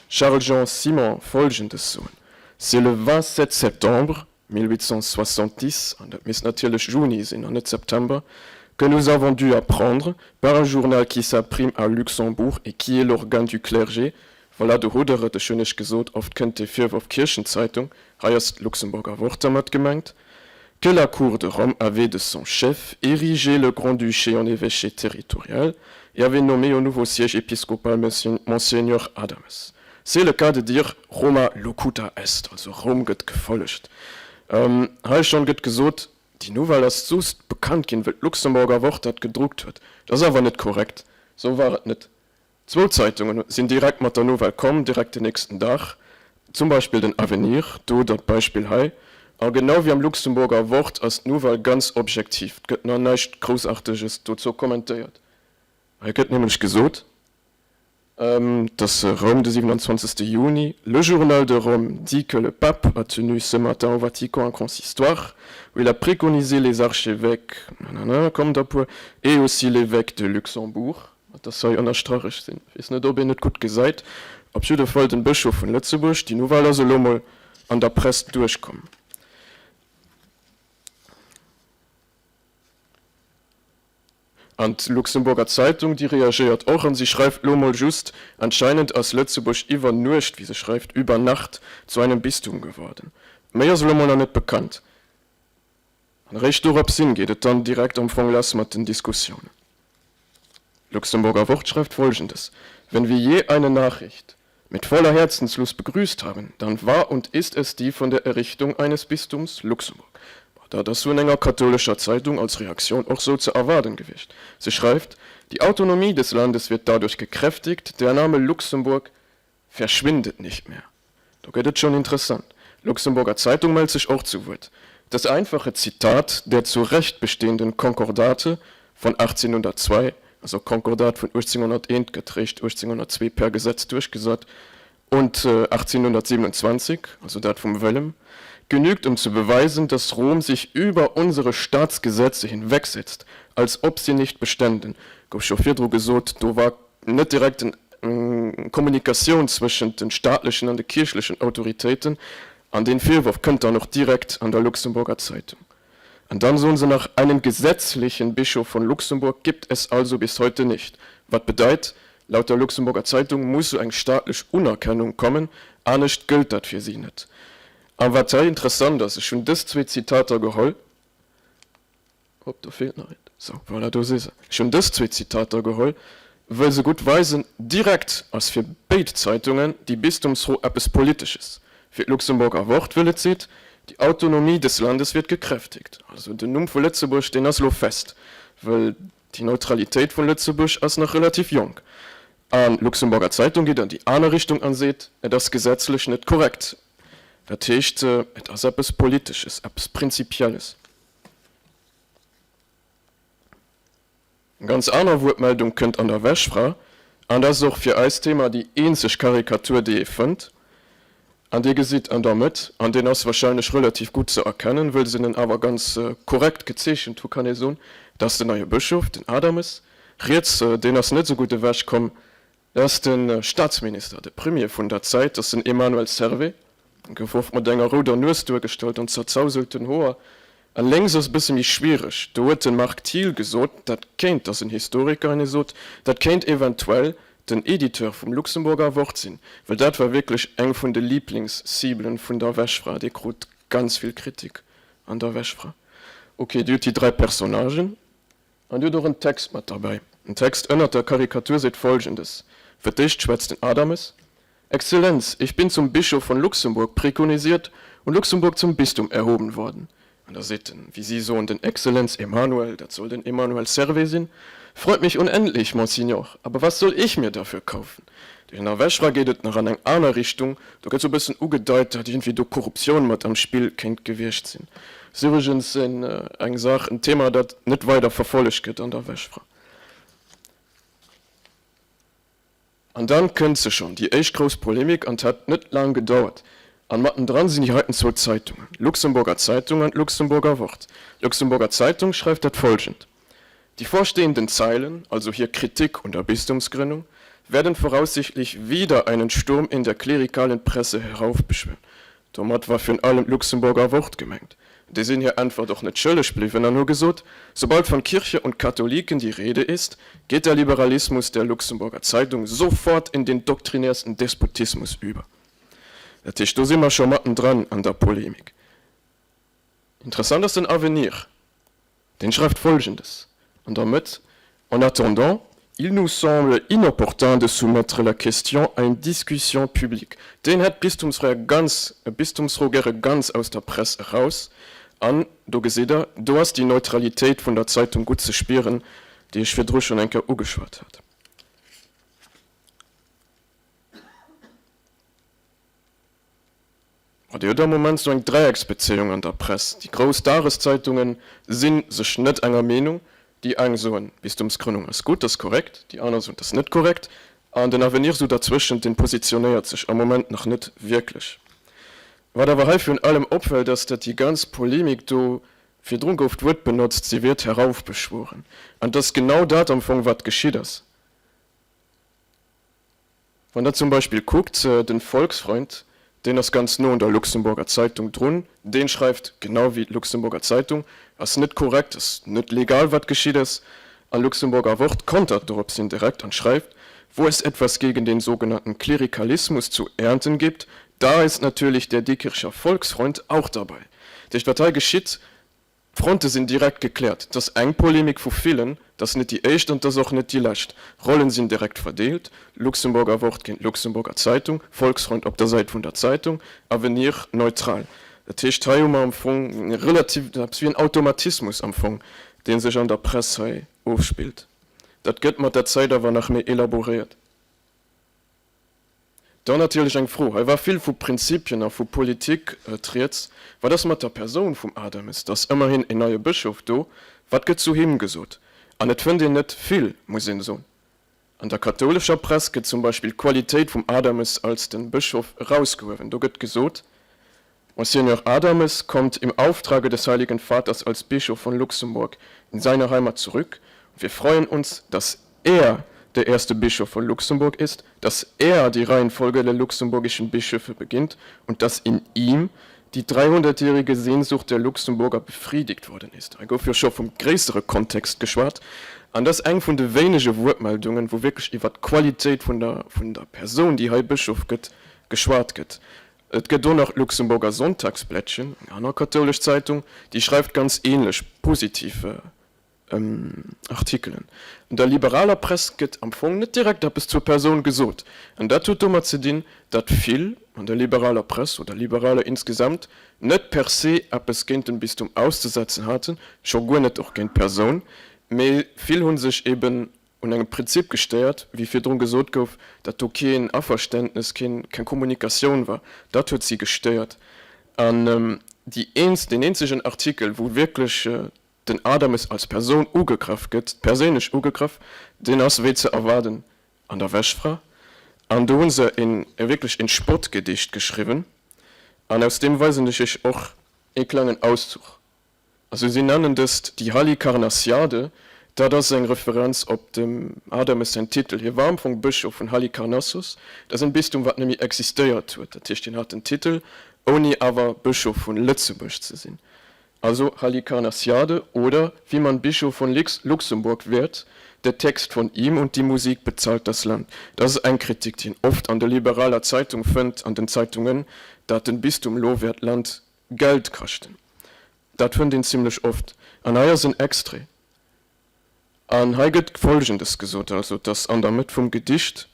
Charles-Jean Simon Folgendes soen, C'est le 27 septembre 1870, an dat misst natierlech Juni sinn an net September, que nous avons dû apprendre, par un journal qui s'imprime à Luxembourg et qui est l'organe du clergé, voilà, do hutt Der et, ech hunn Iech gesot, oft kënnt dee Virworf Kierchenzeitung, hei ass d'Luxemburger Wort dermat gemengt, que la Cour de Rome avait de son chef érigé le Grand-Duché en évêché territorial et avait nommé au nouveau siège épiscopal Monseigneur Adames. C'est le cas de dire Roma locuta est, also Roum gëtt gefollegt. Hei schonn gëtt gesot, déi Nouvelle ass just bekannt ginn, wëll d'Luxemburger Wort dat gedruckt huet. Dat ass awer net korrekt, esou war et net. Zwou Zeitungen sinn direkt mat der Nouvelle komm, direkt den nächsten Dag, zum Beispill den Avenir, do dat Beispill hei. A genau wéi am Luxemburger Wort ass d'Nouvelle ganz objektiv, 't gëtt nach näischt Groussaarteges dozou kommentéiert. Hei gëtt nämlech gesot. Et ass Roum, de 27. Juni, Le Journal de Rome dit que le pape a tenu ce matin au Vatican un consistoire où il a préconisé les archevêques nanana, kommt der puer, et aussi l'évêque de Luxembourg, Et ass hei ënnerstrach, ech sinn, weess net ob een et gutt gesäit, op jidde Fall den Bëschof vun Lëtzebuerg, déi Nouvelle ass elo mol an der Press duerchkomm. An d'Luxemburger Zeitung, déi reagéiert och an si schreift lo mol just, Anscheinend ass Lëtzebuerg iwwer Nuecht, wéi se schreift, über Nacht zu einem Bistum geworden. Méi ass elo mol nach net bekannt. An eréischt doropshin geet et dann direkt am Fong lass mat den Diskussiounen. Luxemburger Wort schreift Folgendes, Wenn wir je eine Nachricht mit voller Herzenslust begrüßt haben, dann war und ist es die von der Errichtung eines Bistums Luxemburg. Dat ass vun enger kathoulescher Zeitung als Reaktioun och sou ze erwaarden gewiescht. Se schreift, Die Autonomie des Landes wird dadurch gekräftigt, der Name Luxemburg verschwindet nicht mehr. Do gëtt et schonn interessant. D'Luxemburger Zeitung mellt sech och zu Wuert. Das einfache Zitat der zu Recht bestehenden Konkordate von 1802, also Konkordat vun 1801 gëtt réischt 1802 per Gesetz duerchgesat, und 1827, also dat vum Wëllem, genügt um zu beweisen, dass Rom sich über unsere Staatsgesetze hinwegsetzt, als ob sie nicht beständen, gouf scho virdru gesot, do war net direkt eng Kommunikatioun zwëschent de staatlechen an de kierchlechen Autoritéiten, an dee Virworf kënnt dann och direkt an der Luxemburger Zeitung. An dann soen se nach, einen gesetzlichen Bischof von Luxemburg gibt es also bis heute nicht. Wat bedeit, laut der Luxemburger Zeitung muss sou eng staatlech Unerkennung kommen, anescht gëllt dat fir si net. A wat hei interessant ass, ech hunn dës zwee Zitater geholl, Hopp, do feelt nach eent. Sou, voilà, do si se. Ech hunn dës zwee Zitater geholl, wëll se gutt weisen, direkt ass fir béid Zeitungen déi Bistumsfro eppes Politesches. Fir d'Luxemburger Wort, wëll et seet, Die Autonomie des Landes wird gekräftigt. Also den Numm vu Lëtzebuerg, deen ass elo fest, wëll déi Neutralitéit vun Lëtzebuerg ass nach relativ jonk. An d'Luxemburger Zeitung geet an déi aner Richtung an seet, et ass gesetzlech net korrekt. Dat heescht, et ass eppes Politesches, eppes Prinzipielles. Eng ganz aner Wuertmeldung kënnt an der Wäschfra, an dat ass och fir eist Thema déi eenzeg Karikatur, déi ee fënnt. An Dir gesitt an der Mëtt, an deen ass wahrscheinlech relativ gutt ze erkennen, wëll se en awer ganz korrekt gezeechent hu kann ee soen, dat ass den neie Bëschof, den Adames. Riets, deen ass net esou gutt ewechkomm, Dat ass de Staatsminister, de Premier vun der Zäit, dat ass den Emmanuel Servais. En gouf oft mat enger rouder Nues duergestallt an zerzauselten Hoer. An lénks ass e bësse méi schwiereg, do huet de Marc Thiel gesot, dat kéint, dat ass en Historiker, an hie sot, dat kéint eventuell den Editeur vum Luxemburger Wort sinn, well dat war wierklech eng vun de Liiblingsciblen vun der Wäschfra, dee krut ganz vill Kritik an der Wäschfra. Ok, Dir hutt déi 3 Personnagen. An Dir hutt och en Text mat derbäi. Den Text ënnert der Karikatur seet Folgendes, Fir d'éischt schwätzt den Adames, Exzellenz, ich bin zum Bischof von Luxemburg préconisiert und Luxemburg zum Bistum erhoben worden. An da seet den, wéi si soen, den Exzellenz Emmanuel, dat soll den Emmanuel Servais sinn, Freut mich unendlich, Monsignor, aber was soll ich mir dafür kaufen? Duerch den Erwäschra geet et nach an eng aner Richtung, do gëtt sou e bëssen ugedeit, datt iergendwéi do Korruptioun mat am Spill kéint gewiescht sinn. Ass iwwregens eng Saach, en Thema, dat net weider verfollegt gëtt an der Wäschfra. An dann kënnt se schonn, déi éischt grouss Polemik, an 't hat net laang gedauert. An mattendran sinn déi heiten zwou Zeitungen, d'Luxemburger Zeitung an d'Luxemburger Wort. D'Luxemburger Zeitung schreift dat folgend, Die vorstehenden Zeilen, also hier Kritik un der Bistumsgründung, werden voraussichtlich wieder einen Sturm in der klerikalen Presse heraufbeschwören. Domat war virun allem d'Luxemburger Wort gemengt. Déi sinn hir Äntwert och net schëlleg bliwwen an hu gesot, Sobald von Kirche und Katholiken die Rede ist, geht der Liberalismus der Luxemburger Zeitung sofort in den doktrinärsten Despotismus über. Dat heescht, do si mer scho mattendran an der Polemik. Interessant ass den Avenir. Deen schreift Folgendes an der Mëtt, En attendant, il nous semble inopportun de soumettre la question à une discussion publique. Deen hätt d'Bistumsfro ganz, Bistumsfro gäre ganz aus der Press eraus. An do gesitt Der, do ass déi Neutralitéit vun der Zeitung gutt ze spieren, déi ech virdru schonn eng Kéier ugeschwat hat. Ma Dir hutt am Moment esou eng Dräiecksbezéiung an der Press. Déi grouss Dageszeitunge si sech net enger Meenung. Déi eng soen, d'Bistumsgrënnung ass gutt, ass korrekt, déi aner soen, et ass net korrekt. An den Avenir sou derzwëschent, deen positionéiert sech am Moment nach net wierklech. Wat awer hei virun allem opfält, ass, datt déi ganz Polemik do, virdrun gouf d'Wuert benotzt, sie wird heraufbeschworen. An et ass genau dat am Fong, wat geschitt ass. Wann Der zum Beispill kuckt, den Volksfreund, deen ass ganz no un der Luxemburger Zeitung drun, deen schreift genau wéi d'Luxemburger Zeitung, ass net korrekt, ass net legal wat geschitt ass. A Luxemburger Wort kontert doropshin direkt an schreift, Wo es etwas gegen den sogenannten Klerikalismus zu ernten gibt, da ist natürlich der Diekircher Volksfreund auch dabei. Dat heescht, wat hei geschitt, D'Fronte sinn direkt gekläert. Et ass eng Polemik vu villen, et ass net déi éischt an et ass och net déi lescht. Rollen sinn direkt verdeelt, Luxemburger Wort géint Luxemburger Zeitung, Volksfreund op der Säit vun der Zeitung, Avenir neutral. Dat heescht, hei hu mer am Fong e relativ, eppes wéi en Automatismus am Fong, dee sech an der Press hei ofspillt. Dat gëtt mat der Zäit awer nach méi elaboréiert. Dann natierlech eng Fro, hei war vill vu Prinzipien a vu Politik d'Rieds, Wat ass mat der Persoun vum Adames? Et ass ëmmerhin en neie Bëschof do. Wat gëtt zu him gesot? An et fënnt een net vill, muss een soen. An der kathoulescher Press gëtt zum Beispill d'Qualitéit vum Adames als den Bëschof erausgehuewen. Do gëtt gesot, Monseigneur Adames kommt im Auftrage des Heiligen Vaters als Bischof von Luxemburg in seine Heimat zurück und wir freuen uns, dass er der erste Bischof von Luxemburg ist, dass er die Reihenfolge der luxemburgischen Bischöfe beginnt und dass in ihm die dreihundertjährige Sehnsucht der Luxemburger befriedigt worden ist. Hei gouf jo scho vum gréissere Kontext geschwat, an dat ass eng vun de wéinege Wuertmeldungen, wou wierklech iwwert d'Qualitéit vun der vun der Persoun, déi hei Bëschof gëtt, geschwat gëtt. Et gëtt och nach d'Luxemburger Sonntagsblättchen, eng aner kathoulesch Zeitung, déi schreift ganz ähnlech positiv Artikelen. An der liberaler Press gëtt am Fong net direkt eppes zur Persoun gesot. An dat huet domat ze dinn, datt vill an der liberaler Press oder Liberaler insgesamt net per se eppes géint den Bistum auszesetzen haten, scho guer net och géint d'Persoun, mee vill hu sech eben un engem Prinzip gestéiert, wéi virdrun gesot gouf, datt do keen Averständnes, keen, keng Kommunikatioun war. Dat huet si gestéiert. An déi eens, deen eenzegen Artikel, wou wierklech den Adames als Persoun ugegraff gëtt, perséinlech ugegraff, deen ass, wéi ze erwaarden, an der Wäschfra. An do hu se een, wierklech een Spottgedicht geschriwwen. An aus deem weisen ech Iech och ee klengen Auszuch. Also si nennen dëst déi Halikarnassiade. Dat ass eng Referenz op dem Adames säin Titel. Hie war am Fong Bëschof vun Halikarnassos. Dat ass en Bistum, wat net méi existéiert huet. Dat heescht, hien hat den Titel, ouni awer Bëschof vun Lëtzebuerg ze sinn. Also Halikarnassiade oder Wie man Bischof von Luxemburg wird, der Text von ihm und die Musik bezahlt das Land. Dat ass eng Kritik, déi een oft an der liberaler Zeitung fënnt, an den Zeitungen, dat den Bistum lo wäert d'Land Geld kaschten. Dat fënnt een zimlech oft. An hei ass en Extrait. An hei gëtt Folgendes gesot, also et ass an der Mëtt vum Gedicht,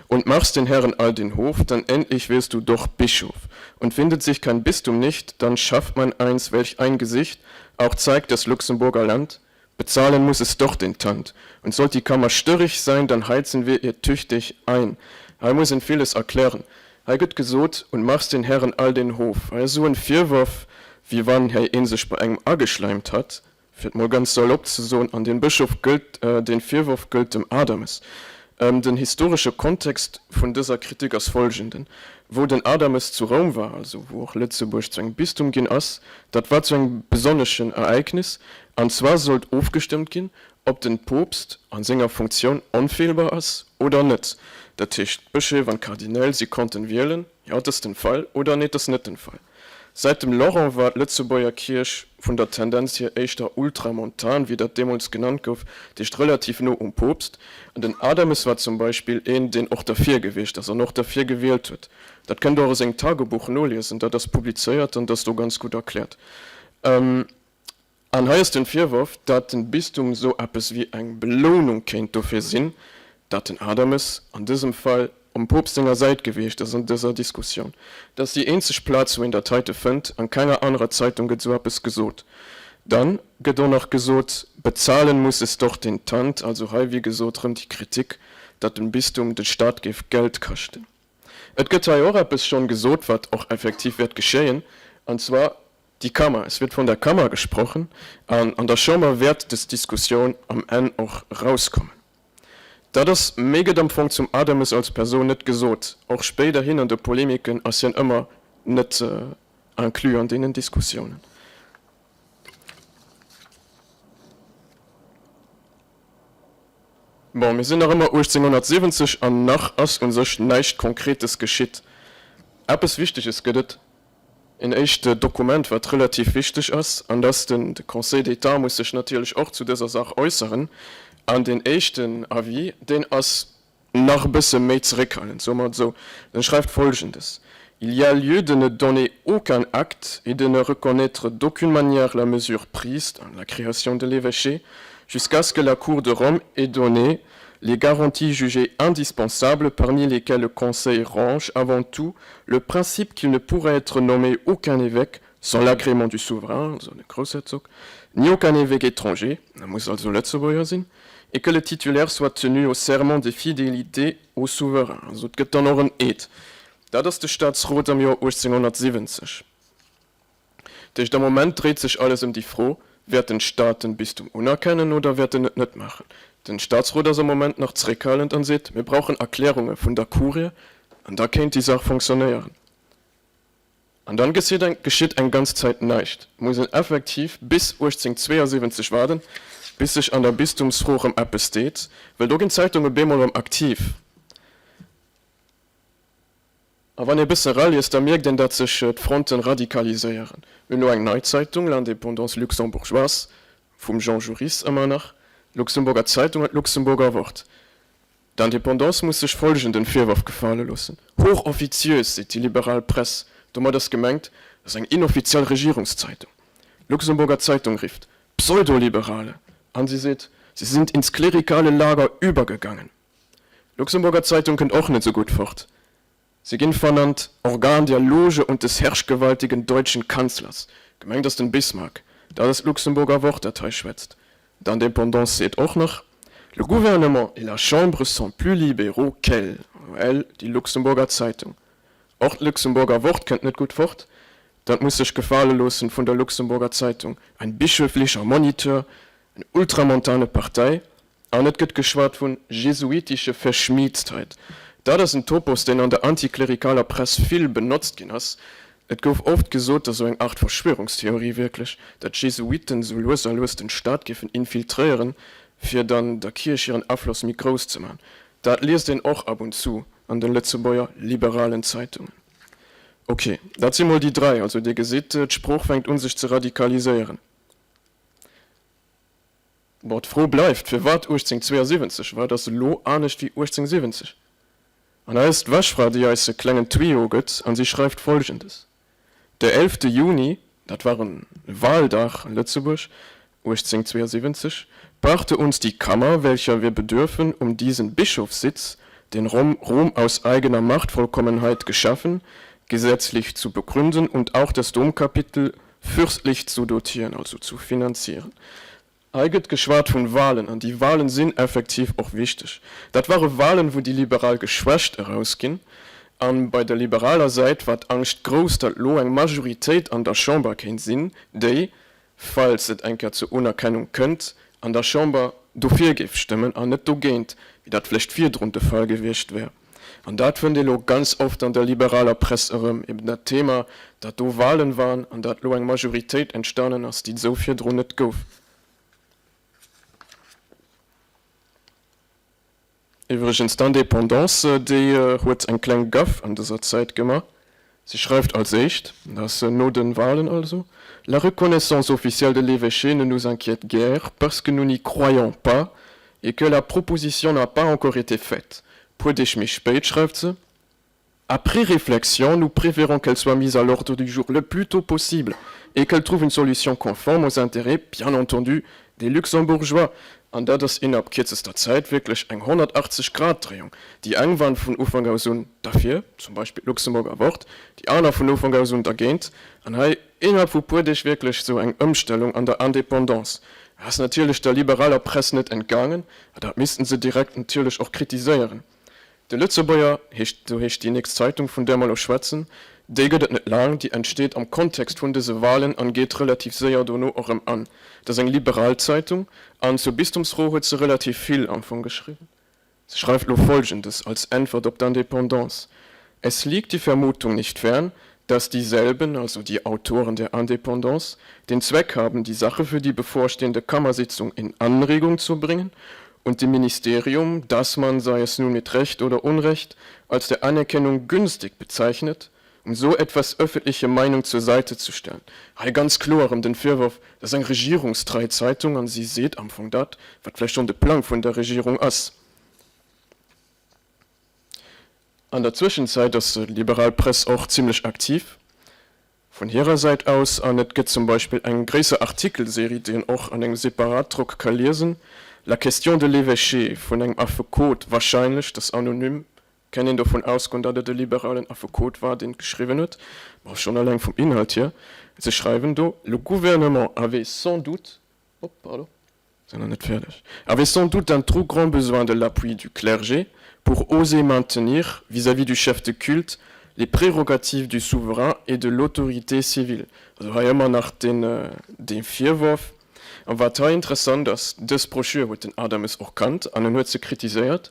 Und machst den Herren all den Hof, dann endlich wirst du doch Bischof. Und findet sich kein Bistum nicht, dann schafft man eins, welch ein Gesicht auch zeigt das Luxemburger Land, bezahlen muss es doch den Tant. Und sollt die Kammer störrig sein, dann heizen wir ihr tüchtig ein. Hei muss een villes erklären. Hei gëtt gesot, und machst den Herren all den Hof. Hei ass esou en Virworf, wéi wann hei een sech bei engem ageschleimt hat, fir et mol ganz salopp ze soen, an deen Bëschof gëllt, deen Virworf gëllt dem Adames. Den historesche Kontext vun dëser Kritik ass folgenden, Wou den Adames zu Roum war, also wou och Lëtzebuerg zu engem Bistum ginn ass, dat war zu engem besonneschen Ereignis, an zwar sollt ofgestëmmt ginn, ob den Poopst an senger Funktioun onfeelbar ass oder net. Dat heescht, d'Bëscheef an d'Kardinäl, si konnten wielen, jo, et ass den Fall, oder nee, et ass net den Fall. Säit dem Laurent war d'Lëtzebuerger Kierch vun der Tendenz hier éischter ultramontan, wéi dat deemools genannt gouf, dat heescht relativ no um Poopst. An den Adames war zum Beispill een, deen och derfir gewiescht ass an och derfir gewielt huet. Dat kënnt Der och a sengem Tagebuch noliesen, dat ass publizéiert an dat ass do ganz gutt erkläert. An hei ass den Virworf, dat den Bistum sou eppes wéi eng Belounung kéint dofir sinn, dat den Adames an dësem Fall um Poopst senger Säit gewiescht ass an dëser Diskussioun. Dat ass déi eenzeg Plaz wou een dat heite fënnt, an kenger anerer Zeitung gëtt sou eppes gesot. Dann gëtt och nach gesot, bezahlen muss es doch den Tant, also hei wéi gesot rëm déi Kritik, dat den Bistum de Staat géif Geld kaschten. Et gëtt hei och eppes schonn gesot, wat och effektiv wäert geschéien, an zwar déi Kammer. Es wird von der Kammer gesprochen, an an der Chamber wäert des Diskussioun am Enn och erauskommen. Dat ass, méi gëtt am Fong zum Adames als Persoun net gesot. Och spéiderhin an de Polemiken ass hien ëmmer net inclus an deenen Diskussiounen. Bon, mir sinn nach ëmmer 1870 an nach ass u sech näischt Konkretes geschitt. Eppes Wichteges gëtt et, een éischt Dokument, wat relativ wichteg ass, an dass den de Conseil d'État muss sech natierlech och zu dëser Saach äusseren. An deen éischten Avis, deen ass nach e bësse méi zeréckhalend, soe mer et esou. En schreift Folgendes, Il y a lieu de ne donner aucun acte et de ne reconnaître d'aucune manière la mesure prise dans la création de l'évêché jusqu'à ce que la Cour de Rome ait donné les garanties jugées indispensables parmi lesquelles le Conseil range avant tout le principe qu'il ne pourrait être nommé aucun évêque sans l'agrément du souverain, also de Groussherzog, ni aucun évêque étranger, da muss also Lëtzebuerger sinn, et que le titulaire soit tenu au serment de fidélité au souverain, also et gëtt dann och en Eed. Dat ass de Staatsrot am Joer 1870. Dat heescht, am Moment dréit sech alles ëm déi Fro, Wäert den Staat den Bistum unerkennen oder wäert en et net maachen? Den Staatsrot ass am Moment nach zréckhalend an seet, mir brauchen Erklärunge vun der Kurie an da kéint déi Saach fonctionnéieren. An dann geschitt eng geschitt eng ganz Zäit näischt. Et muss een effektiv bis 1872 waarden, bis sech an der Bistumsfro rëm eppes deet, well do ginn d'Zeitunge bemol rëm aktiv. A wann ee bëssen eraliest, da mierkt een, datt sech d'Fronten radikaliséieren. Mir hunn elo eng nei Zeitung, L'Indépendance luxembourgeoise, vum Jean Joris ëmmer nach, d'Luxemburger Zeitung an d'Luxemburger Wort. D'Indépendance muss sech folgenden Virworf gefale loossen, Hochoffiziös, seet déi liberal Press. Domat ass gemengt, et ass eng inoffiziell Regierungszeitung. D'Luxemburger Zeitung rifft, Pseudoliberale! An si seet, Sie sind ins klerikale Lager übergegangen. D'Luxemburger Zeitung kënnt och net sou gutt fort. Si ginn vernannt Organ der Loge und des herrschgewaltigen deutschen Kanzlers. Gemengt ass den Bismarck. Dat ass d'Luxemburger Wort, dat hei schwätzt. D'Indépendance seet och nach, Le gouvernement et la Chambre sont plus libéraux qu'elle, elle, die Luxemburger Zeitung. Och d'Luxemburger Wort kënnt net gutt fort. Dat muss sech gefale loossen vun der Luxemburger Zeitung, ein bischöflicher Moniteur, eng ultramontane Partei. An et gëtt geschwat vun jesuitische Verschmiedtheit. Dat ass en Topos, deen an der antiklerikaler Press vill benotzt ginn ass. Et gouf oft gesot, dat ass esou eng Art Verschwörungstheorie wierklech, datt d'Jesuiten esou lues a lues den Staat géifen infiltréieren, fir dann der Kierch hiren Afloss méi grouss ze man. Dat liest een och ab und zu an den Lëtzebuerger liberalen Zeitungen. Ok, dat si mol déi 3. Also Dir gesitt, d'Sprooch fänkt un sech ze radikaliséieren. Bon, d'Fro bleift, Firwat 1872? Wat ass elo anescht wéi 1870? An hei ass d'Wäschfra, déi eis e klengen Tuyau gëtt, an si schreift Folgendes, Der elfte Juni, dat war e Wahldag an Lëtzebuerg, 1872, brachte uns die Kammer, welcher wir bedürfen, um diesen Bischofssitz, den Rom, Rom aus eigener Machtvollkommenheit geschaffen, gesetzlich zu begründen und auch das Domkapitel fürstlich zu dotieren, also zu finanzieren. Hei gëtt geschwat vun Wahlen, an déi Wahlen sinn effektiv och wichteg. Dat ware Wahlen, wou déi Liberal geschwächt erausginn, an bei der liberaler Säit war d'Angscht grouss, datt lo eng Majoritéit an der Chamber kéint sinn, déi, falls et eng Kéier zur Unerkennung kënnt, an der Chamber dofir géif stëmmen an net dogéint, wéi dat vläicht virdrun de Fall gewiescht wär. An dat fënnt ee lo ganz oft an der liberaler Press erëm, eben dat Thema, datt do Wahlen waren an datt lo eng Majoritéit entstanen ass, déi et esou virdrun net gouf. Iwwregens, d'Indépendance, déi huet eng kleng Gaffe an dëser Zäit gemaach. Si schreift als éischt, dat ass no de Wahlen also, La reconnaissance officielle de l'évêché ne nous inquiète guère parce que nous n'y croyons pas et que la proposition n'a pas encore été faite. Puer Deeg méi spéit schreift se, Après réflexion, nous préférons qu'elle soit mise à l'ordre du jour le plus tôt possible et qu'elle trouve une solution conforme aux intérêts, bien entendu, des Luxembourgeois. An dat ass innerhalb kierzester Zäit wierklech eng 180 Grad Dréiung. Déi eng waren vun Ufank aus un derfir, zum Beispill d'Luxemburger Wort, déi aner vun Ufank aus un dergéint. An hei innerhalb vu puer Deeg wierklech esou eng Ëmstellung an der Indépendance. Dat ass natierlech der liberaler Press net entgaangen, a dat missten se direkt natierlech och kritiséieren. De Lëtzebuerger heescht, esou heescht déi nächst Zeitung, vun där mer elo schwätzen. Déi gëtt et net laang, déi entsteet am Kontext vun dëse Walen an geet relativ séier dono och erëm an. Et ass eng liberal Zeitung an zur Bistumsfro huet se relativ vill am Fong geschriwwen. Se schreift elo Folgendes als Äntwert op d'Indépendance, Es liegt die Vermutung nicht fern, dass dieselben, also die Autoren der Indépendance, den Zweck haben, die Sache für die bevorstehende Kammersitzung in Anregung zu bringen und dem Ministerium, das man, sei es nun mit Recht oder Unrecht, als der Anerkennung günstig bezeichnet, um so etwas öffentliche Meinung zur Seite zu stellen. Hei ganz kloer erëm den Virworf, dat ass eng regierungstrei Zeitung an si seet am Fong dat, wat vläicht schonn de Plang vun der Regierung ass. An der Zwëschenzäit ass d'liberal Press och zimlech aktiv vun hirer Säit aus an et gëtt zum Beispill eng gréisser Artikelserie, déi een och an engem Separatdrock ka liesen, La question de l'évêché vun engem Affekot, wahrscheinlech, dat ass anonym, Kann een dovun ausgoen, datt et e liberalen Affekot war, deen et geschriwwen huet? Bon, schonn eleng vum Inhalt hier. Se schreiwen do, Le gouvernement avait sans doute, oh, pardon, sinn nach net fäerdeg, avait sans doute un trop grand besoin de l'appui du clergé pour oser maintenir, vis-à-vis du chef de culte, les prérogatives du souverain et de l'autorité civile. Also hei ëmmer nach deen, dee Virworf. A wat hei interessant ass, dës Broschür huet den Adames och kannt an en huet se kritiséiert.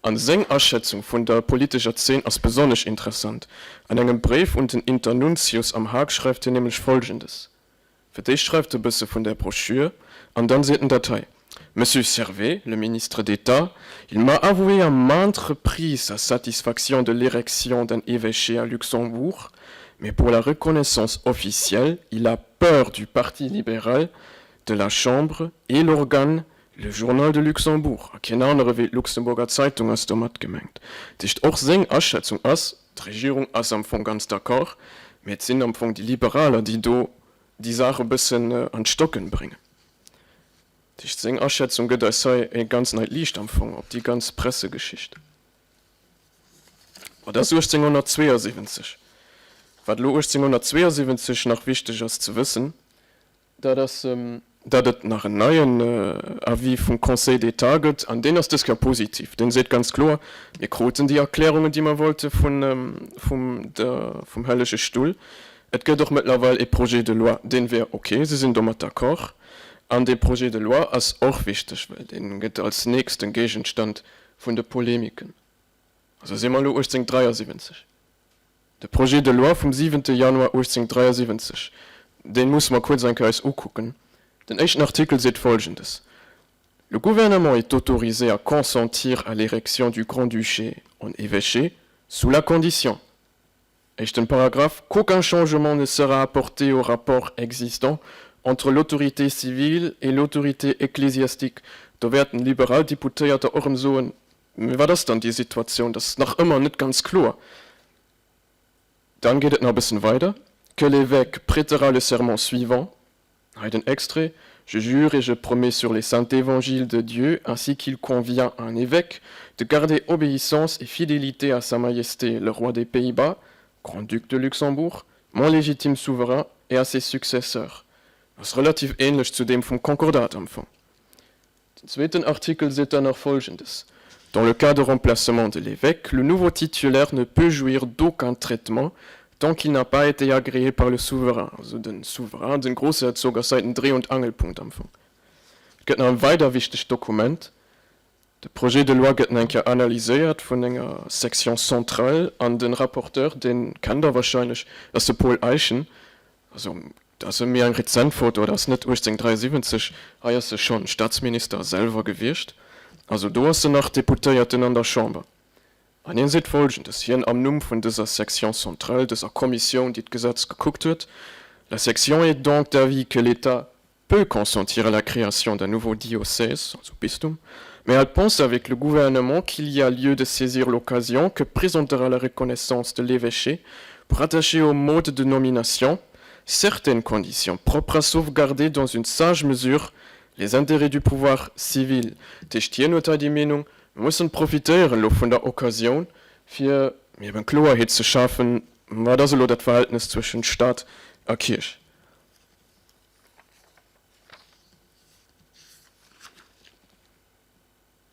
An seng Aschätzung vun der politescher Zeen ass besonnesch interessant. An engem Bréif un den Internuntius am Haag schreift hien nämlech Folgendes, Fir d'éischt schreift e bësse vun där Broschür an dann seet en dat hei, Monsieur Servais, le ministre d'État, il m'a avoué à maintes reprises sa satisfaction de l'érection d'un évêché à Luxembourg, mais pour la reconnaissance officielle, il a peur du Parti libéral, de la Chambre et l'organe Le Journal de Luxembourg, a keen anere wéi d'Luxemburger Zeitung ass domat gemengt. Dat heescht, och seng Aschätzung ass, d'Regierung ass am Fong ganz d'accord, mä et sinn am Fong déi Liberaler, déi do déi Saach e bëssen an d'Stocken bréngen. Dat heescht, seng Aschätzung gëtt eis hei e ganz neit Liicht am Fong op déi ganz Pressegeschicht. Bon, dat ass 1872. Wat elo 1872 nach wichteg ass ze wëssen, Dat ass, datt et nach en neien Avis vum Conseil d'État gëtt, an deen ass dës Kéier positiv. Deen seet ganz kloer, Mir kruten déi Erklärungen, déi mer wollte vum Hellege Stull. Et gëtt och mëttlerweil e Projet de loi, deen wier ok, si sinn domat d'accord. An dee Projet de loi ass och wichteg, well dee gëtt als nächste Géigenstand vun de Polemiken. Also si mer elo 1873. De Projet de loi vum siwente Januar 1873, dee musse mer kuerz eng Kéier eis ukucken. Den éischten Artikel seet Folgendes, Le Gouvernement est autorisé à consentir à l'érection du Grand-Duché en évêché sous la condition, éischten Paragraph, qu'aucun changement ne sera apporté au rapport existant entre l'autorité civile et l'autorité ecclésiastique. Do wäerten liberal Deputéierter och erëm soen, Mee wat ass dann déi Situatioun? Dat ass nach ëmmer net ganz kloer. Dann geet et nach e bëssen weider, Que l'évêque prêtera le serment suivant, hei den Extrait, Je jure et je promets sur les saints évangiles de Dieu, ainsi qu'il convient à un évêque, de garder obéissance et fidélité à Sa Majesté le roi des Pays-Bas, Grand-Duc de Luxembourg, mon légitime souverain, et à ses successeurs. Ass relativ ähnlech zu deem vum Konkordat am Fong. Den zweeten Artikel seet dann nach Folgendes, Dans le cas de remplacement de l'évêque, le nouveau titulaire ne peut jouir d'aucun traitement tant qu'il n'a pas été agréé par le souverain. Also den Souverain, den Grossherzog ass hei den Dreh und Angelpunkt am Fong. Et gëtt nach e weider wichtegt Dokument, De Projet de loi gëtt nach eng Kéier analyséiert vun enger Section centrale an de Rapporteur, dee kennt Der wahrscheinlech, ass de Paul Eyschen. Also dat ass méi eng rezent Foto, dat ass net 1873, hei ass e schonn Staatsminister selwer gewiescht. Also do ass en nach Deputéierten an der Chamber. An hien seet Folgendes, hien am Numm vun dëser Section centrale, dëser Kommissioun, déi d'Gesetz gekuckt huet, La section est donc d'avis que l'État peut consentir à la création d'un nouveau diocèse, also Bistum, mais elle pense avec le gouvernement qu'il y a lieu de saisir l'occasion que présentera la reconnaissance de l'évêché pour attacher au mode de nomination certaines conditions propres à sauvegarder dans une sage mesure les intérêts du pouvoir civil. Dat heescht, hien huet hei déi Meenung, mir mussen profitéieren elo vun der Occasioun, fir eben Kloerheet ze schafen, wat ass elo dat Verhältnes zwëschent Stat a Kierch.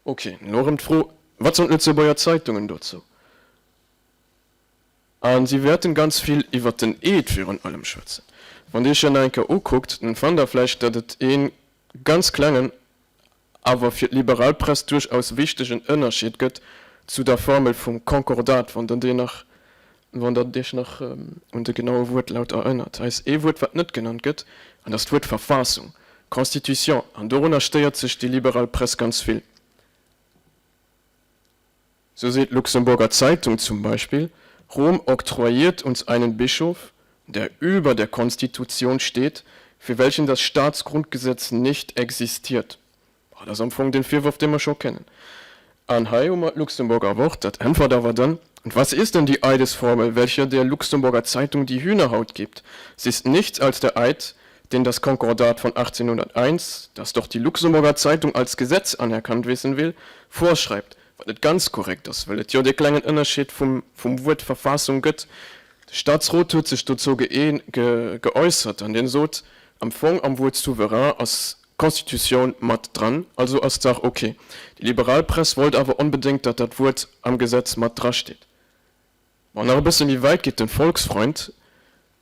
Ok, elo erëm d'Fro, Wat soen d'Lëtzebuerger Zeitungen dozou? A si wäerten ganz vill iwwert den Eed virun allem schwätzen. Wann Dir Iech dat nach eng Kéier ukuckt, dann fannt Der vläicht, datt et ee ganz klengen. awer fir d'liberal Press duerchaus wichtegen Ënnerscheed gëtt zu der Formel vum Konkordat, wann Der déi nach, wann Der Iech nach un de genaue Wuertlaut erënnert. Hei ass ee Wuert, wat net genannt gëtt, an dat ass d'Wuert Verfassung, Constitution, an dorunner stéiert sech déi liberal Press ganz vill. Sou seet d'Luxemburger Zeitung zum Beispill, Rom octroyiert uns einen Bischof, der über der Konstitution steht, für welchen das Staatsgrundgesetz nicht existiert. Dat ass am Fong den Virwurf, dee mer scho kennen. An hei hu mer d'Luxemburger Wort, dat äntwert awer dann, Und was ist denn die Eidesformel, welche der Luxemburger Zeitung die Hühnerhaut gibt? Sie ist nichts als der Eid, den das Konkordat von 1801, das doch die Luxemburger Zeitung als Gesetz anerkannt wissen will, vorschreibt, wat net ganz korrekt ass, well et jo dee klengen Ënnerscheed vum vum Wuert Verfassung gëtt. De Statsrot huet sech dozou geäussert an deen sot, am Fong am Wuert souverain ass Constitutioun mat dran, also ass d'Saach ok. Déi liberal Press wollt awer onbedéngt, datt dat Wuert am Gesetz mat drasteet. Bon, nach e bësse méi wäit geet den Volksfreund.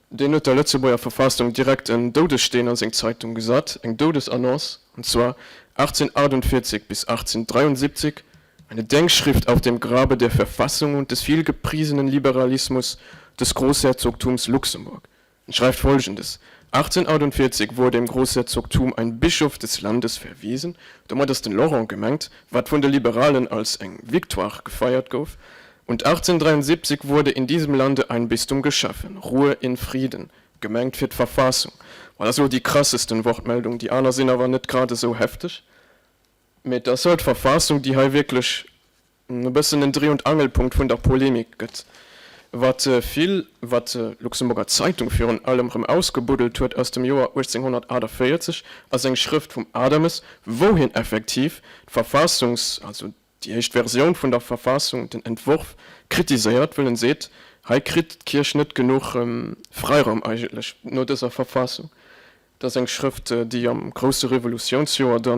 Deen huet der Lëtzebuerger Verfassung direkt en Doudessteen a seng Zeitung gesat, eng Doudesannonce, und zwar 1848 bis 1873, eine Denkschrift auf dem Grabe der Verfassung und des vielgepriesenen Liberalismus des Großherzogtums Luxemburg. En schreift Folgendes, 1848 wurde im Großherzogtum ein Bischof des Landes verwiesen, domat ass den Laurent gemengt, wat vun de Liberalen als eng Victoire gefeiert gouf, und 1873 wurde in diesem Lande ein Bistum geschaffen. Ruhe in Frieden, gemengt fir d'Verfassung. Bon, dat ass elo déi krassesten Wortmeldung, déi aner sinn awer net grad esou hefteg, mee et ass halt d'Verfassung, déi hei wierklech e bëssen en Dreh und Angelpunkt vun der Polemik gëtt. Wat vill, wat d'Luxemburger Zeitung virun allem erëm ausgebuddelt huet aus dem Joer 1848, ass eng Schrëft vum Adames, wou hien effektiv d'Verfassungs-, also déi éischt Versioun vun der Verfassung, den Entworf, kritiséiert, wëll en seet, hei kritt d'Kierch net genuch Fräiraum eigentlech no dëser Verfassung. Dat ass eng Schrëft, déi am grousse Revolutiounsjoer da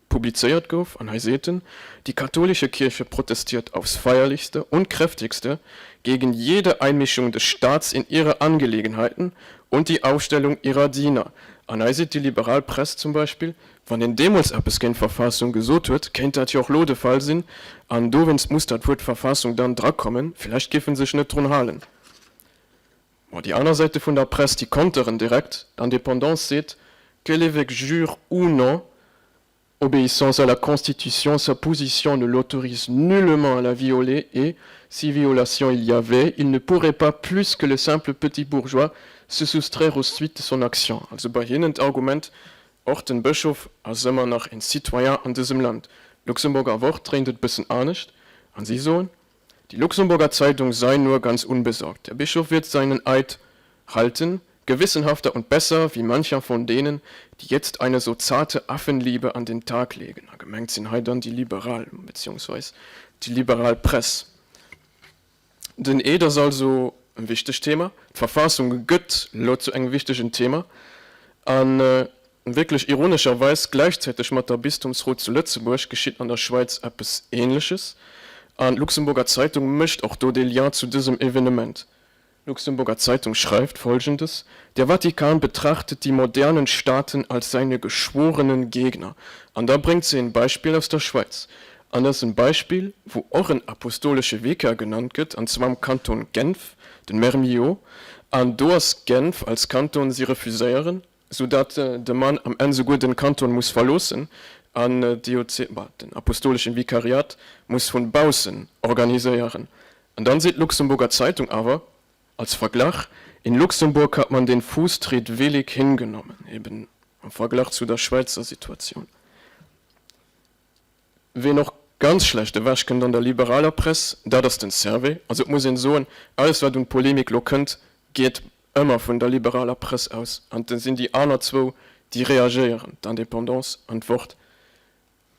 publizéiert gouf, an hei seet en, Die katholische Kirche protestiert aufs feierlichste und kräftigste gegen jede Einmischung des Staats in ihre Angelegenheiten und die Aufstellung ihrer Diener. An hei seet déi liberal Press zum Beispill, Wann een deemools eppes géint d'Verfassung gesot huet, kéint dat jo och lo de Fall sinn, an dowéinst muss dat Wuert Verfassung dann drakommen, villäicht géif en sech net drun halen. Bon, déi aner Säite vun der Press, déi konteren direkt. D'Indépendance seet, Que l'évêque jure ou non obéissance à la Constitution, sa position ne l'autorise nullement à la violer et, si violation il y avait, il ne pourrait pas plus que le simple petit bourgeois se soustraire aux suites de son action. Also bei hinnen d'Argument, Och den Bëschof ass ëmmer nach een Citoyen an dësem Land. D'Luxemburger Wort dréint et bëssen anescht an si soen, Die Luxemburger Zeitung sei nur ganz unbesorgt. Der Bischof wird seinen Eid halten, gewissenhafter und besser wie mancher von denen, die jetzt eine so zarte Affenliebe an den Tag legen. A gemengt sinn hei dann déi Liberal, beziehungsweis déi liberal Press. Den Eed ass also e wichtegt Thema. D'Verfassung gëtt elo zu engem wichtegen Thema. A wierklech ironescherweis gläichzäiteg mat der Bistumsrot zu Lëtzebuerg geschitt an der Schwäiz eppes Ähnleches. An d'Luxemburger Zeitung mécht och do dee Lien zu dësem Evenement. Luxemburger Zeitung schreift Folgendes, Der Vatikan betrachtet die modernen Staaten als seine geschworenen Gegner. An da bréngt se en Beispill aus der Schwäiz. An dat ass en Beispill, wou och en apostolesche Vikar genannt gëtt, an zwar am Kanton Genf, den Mermillod. An do ass Genf als Kanton, si refuséieren, sou dat de Mann am Enn souguer den Kanton muss verloossen an d'Diözes, bah, den apostoleschen Vikariat muss vun baussen organiséieren. An dann seet d'Luxemburger Zeitung awer als Verglach, In Luxemburg hat man den Fußtritt willig hingenommen, eben am Verglach zu der Schwäizer Situatioun. Ween och ganz schlecht ewech kënnt an der liberaler Press, dat ass den Servais. Also et muss een soen, alles wat un Polemik lo kënnt, geet ëmmer vun der liberaler Press aus. An et sinn déi aner zwou, déi reagéieren, d'Indépendance an d'Wort.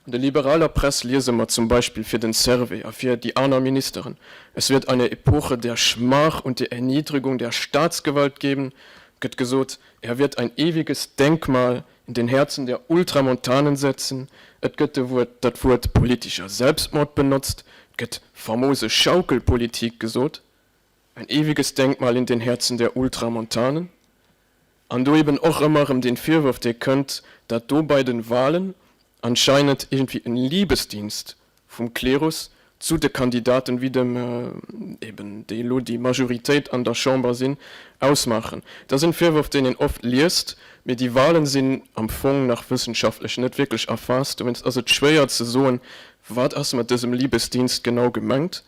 An der liberaler Press liese mer zum Beispill fir den Servais a fir déi aner Ministeren, Es wird eine Epoche der Schmach und der Erniedrigung der Staatsgewalt geben, gëtt gesot, Er wird ein ewiges Denkmal in den Herzen der Ultramontanen setzen, et gëtt de Wuert, dat Wuert politischer Selbstmord benotzt, et gëtt famose Schaukelpolitik gesot, ein ewiges Denkmal in den Herzen der Ultramontanen. An do eben och ëmmer erëm dee Virwurf, dee kënnt, dat do bei den Wahlen. anscheinend iergendwéi en Liebesdienst vum Klerus zu de Kandidaten, wéi dem eben déi elo déi Majoritéit an der Chamber sinn, ausmaachen. Dat ass en Virwurf, deen een oft liest, mee déi Wahlen sinn am Fong nach wëssenschaftlech net wierklech erfaasst. Dowéinst ass et schwéier ze soen, wat ass mat dësem Liebesdienst genau gemengt.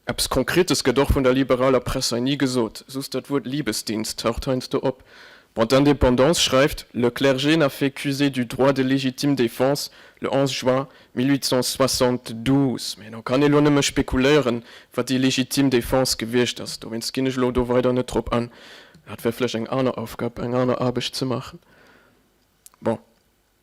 Eppes Konkretes gëtt och vun der liberaler Press hei ni gesot, soss dat Wuert Liebesdienst taucht heiansdo op. Bon, d'Indépendance schreift, Le clergé n'a fait qu'user du droit de légitime défense le 11 juin 1872. Mä do kann ee lo nëmme spekuléieren, wat déi légitime défense gewiescht ass. Dowéinst ginn ech elo do weider net drop an. Dat wär vläicht eng aner Aufgab, eng aner Aarbecht ze maachen. Bon.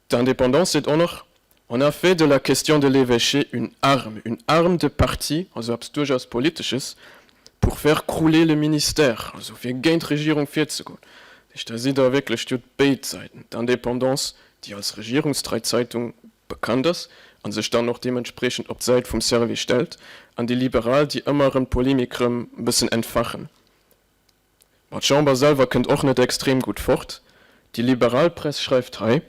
D'Indépendance seet och nach, On a fait de la question de l'évêché une arme, une arme de parti, also eppes duerchaus Politesches, pour faire crouler le ministère, also fir géint d'Regierung virzegoen. Dat heescht, da sidd Der wierklech, Dir hutt béid Säiten, d'Indépendance, déi als regierungstrei Zeitung bekannt ass a sech dann och deementspreechend op d'Säit vum Servais stellt, an déi Liberal, déi ëmmer erëm d'Polemik erëm e bëssen entfachen. Ma d'Chamber selwer kënnt och net extrem gutt fort. Déi liberal Press schreift hei,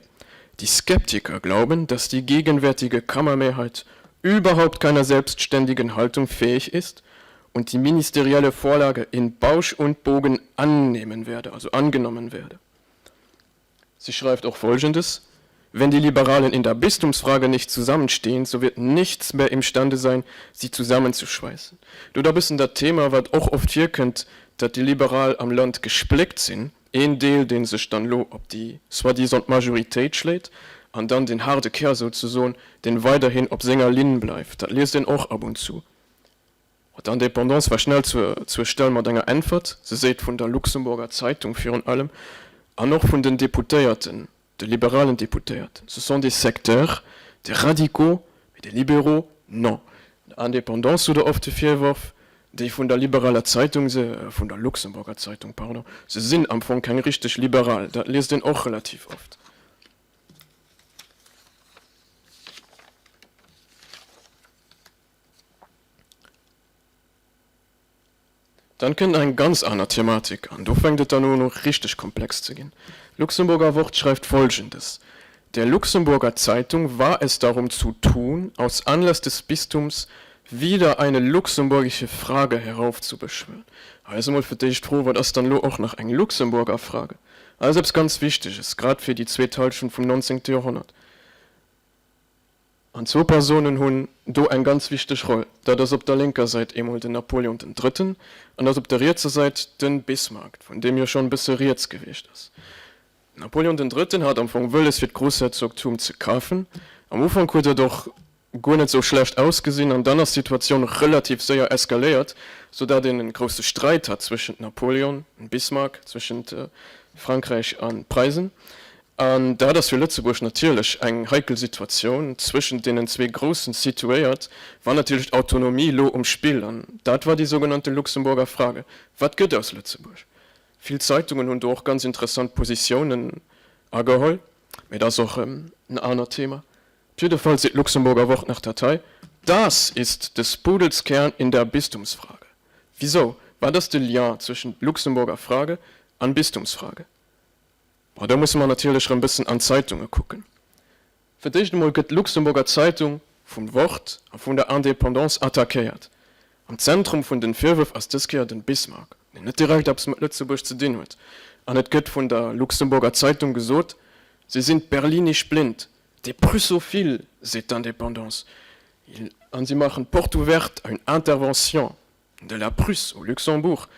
Die Skeptiker glauben, dass die gegenwärtige Kammermehrheit überhaupt keiner selbstständigen Haltung fähig ist und die ministerielle Vorlage in Bausch und Bogen annehmen werde, also angenommen werde. Sie schreift och Folgendes: Wenn die Liberalen in der Bistumsfrage nicht zusammenstehen, so wird nichts mehr imstande sein, sie zusammenzuschweißen. Do da bëssen dat Thema, wat och oft virkënnt, datt déi Liberal am Land gespléckt sinn, een Deel, dee sech dann elo op déi soi-disant Majoritéit schléit, an dann den haarde Kär souzesoen, deen weiderhin op senger Linn bleift. Dat liest een och ab und zu. D'Indépendance war schnell zur Stell mat enger Äntwert, se seet vun der Luxemburger Zeitung virun allem an och vun den Deputéierten, de liberalen Deputéierten, ce sont des secteurs, des radicaux, mais des libéraux, non. Der Indépendance hutt Der oft de Virworf, déi vun der liberaler Zeitung, se, vun der Luxemburger Zeitung, pardon, se sinn am Fong keng richteg Liberal. Dat liest een och relativ oft. Dann kënnt nach eng ganz aner Thematik an do fänkt et dann un richteg komplex ze ginn. Luxemburger Wort schreift folgendes, Der Luxemburger Zeitung war es darum zu tun, aus Anlass des Bistums wieder eine luxemburgische Frage heraufzubeschwören. Hei ass emol fir d'éischt d'Fro, Wat ass dann elo och nach eng Luxemburger Frage? Hei ass eppes ganz Wichteges, grad fir déi zweet Halschent vum 19. Joerhonnert. An zwou Persounen hunn do eng ganz wichteg Roll, dat ass op der lénker Säit eemol den Napoleon den Drëtten an dat op der rietser Säit den Bismarck, vun deem jo schonn e bësse rieds gewiescht ass. Den Napoleon den Drëtten hat am Fong wëlles fir d'Groussherzogtum ze kafen. Am Ufank huet dat och guer net sou schlecht ausgesinn an dann ass d'Situatioun relativ séier eskaléiert, sou dat een en grousse Sträit hat zwëschent Napoleon an Bismarck, zwëschent Frankräich an Preisen. An dat ass fir Lëtzebuerg natierlech eng heikel Situatioun, zwëschent deenen zwee Groussen situéiert, war natierlech d'Autonomie elo um Spill. An dat war déi sougenannte Luxemburger Frage, Wat gëtt aus Lëtzebuerg? Vill Zeitungen hunn do och ganz interessant Positiounen ageholl, mee dat ass och en anert Thema. Op jidde Fall seet d'Luxemburger Wort nach dat hei, Das ist des Pudels Kern in der Bistumsfrage. Wisou? Wat ass de Lien zwëschent Luxemburger Frage an Bistumsfrage? Bon, do musse mer natierlech erëm bëssen an d'Zeitunge kucken. Fir d'éischt emol gëtt d'Luxemburger Zeitung vum Wort a vun der Indépendance attackéiert. Am Zentrum vun den Virwërf ass dës Kéier den Bismarck, deen net direkt eppes mat Lëtzebuerg ze dinn huet. An et gëtt vun der Luxemburger Zeitung gesot, Sie sind berlinisch blind, des Prussophiles, seet d'Indépendance. An si maachen d'Porte ouverte à une intervention de la Prusse au Luxembourg.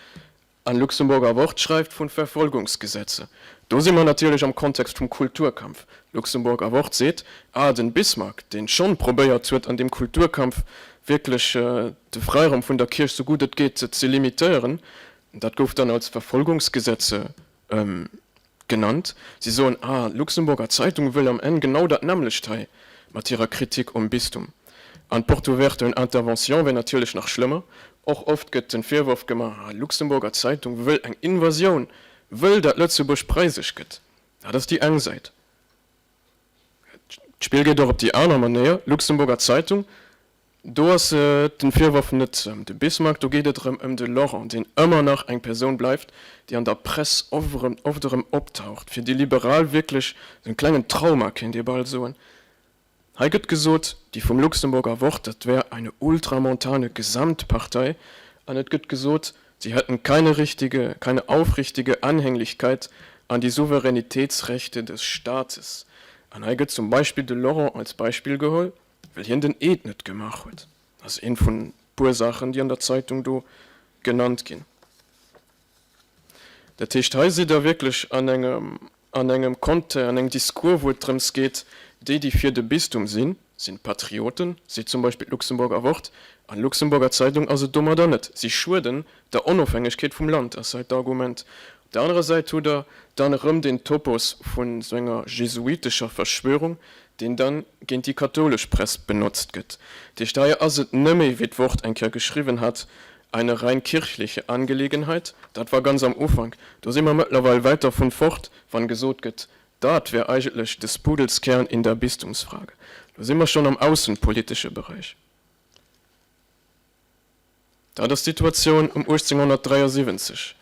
An Luxemburger Wort schreift vun Verfolgungsgesetze. Do si mer natierlech am Kontext vum Kulturkampf. Luxemburger Wort seet, ah, den Bismarck, deen schonn probéiert huet an deem Kulturkampf wierklech de Freiraum vun der Kierch sou gutt et geet ze limitéieren, dat gouf dann als Verfolgungsgesetze Genannt. Si soen, ah, d'Luxemburger Zeitung wëll am Enn genau dat nämmlecht hei mat hirer Kritik um Bistum. An d'Porte ouverte à une intervention wär natierlech nach schlëmmer. Och oft gëtt den Virworf gemaach, ah, d'Luxemburger Zeitung wëll eng Invasioun, wëll dat Lëtzebuerg preisesch gëtt. Dat ass déi eng Säit. D'Spill geet och op déi aner Manéier. D'Luxemburger Zeitung Do ass den Virworf net ëm de Bismarck, do geet et erëm ëm de Laurent, deen ëmmer nach eng Persoun bleift, déi an der Press oft erëm optaucht, fir déi Liberal wierklech esou en klengen Trauma, kéint ee bal soen. Hei gëtt gesot, déi vum Luxemburger Wort, dat wär eine ultramontane Gesamtpartei, an et gëtt gesot, sie hätten keine richtige, keine aufrichtige Anhänglichkeit an die Souveränitätsrechte des Staates. An hei gëtt zum Beispill de Laurent als Beispill geholl, well hien den Eed net gemaach huet. Dat ass eent vun puer Saachen, déi an der Zeitung do genannt ginn. Dat heescht, hei sidd Der wierklech an engem, an engem Konte, an engem Discours, wou et drëms geet, déi, déi fir de Bistum sinn, sinn Patrioten, seet zum Beispill d'Luxemburger Wort, an d'Luxemburger Zeitung ass et domadder net. Si schueden der Onofhängegkeet vum Land, ass hei d'Argument. Op der anerer Säit hutt Der dann erëm deen Topos vun esou enger jesuitescher Verschwörung, deen dann géint déi kathoulesch Press benotzt gëtt. Dat heescht, hei ass et neméi, wéi d'Wort eng Kéier geschriwwen hat, Eine rein kirchliche Angelegenheit, dat war ganz am Ufank. Do si mer mëttlerweil wäit dervun fort, wann gesot gëtt, dat wär eigentlech des Pudels Kern in der Bistumsfrage. Do si mer schonn am aussenpolitesche Beräich. Dat ass d'Situatioun ëm 1873.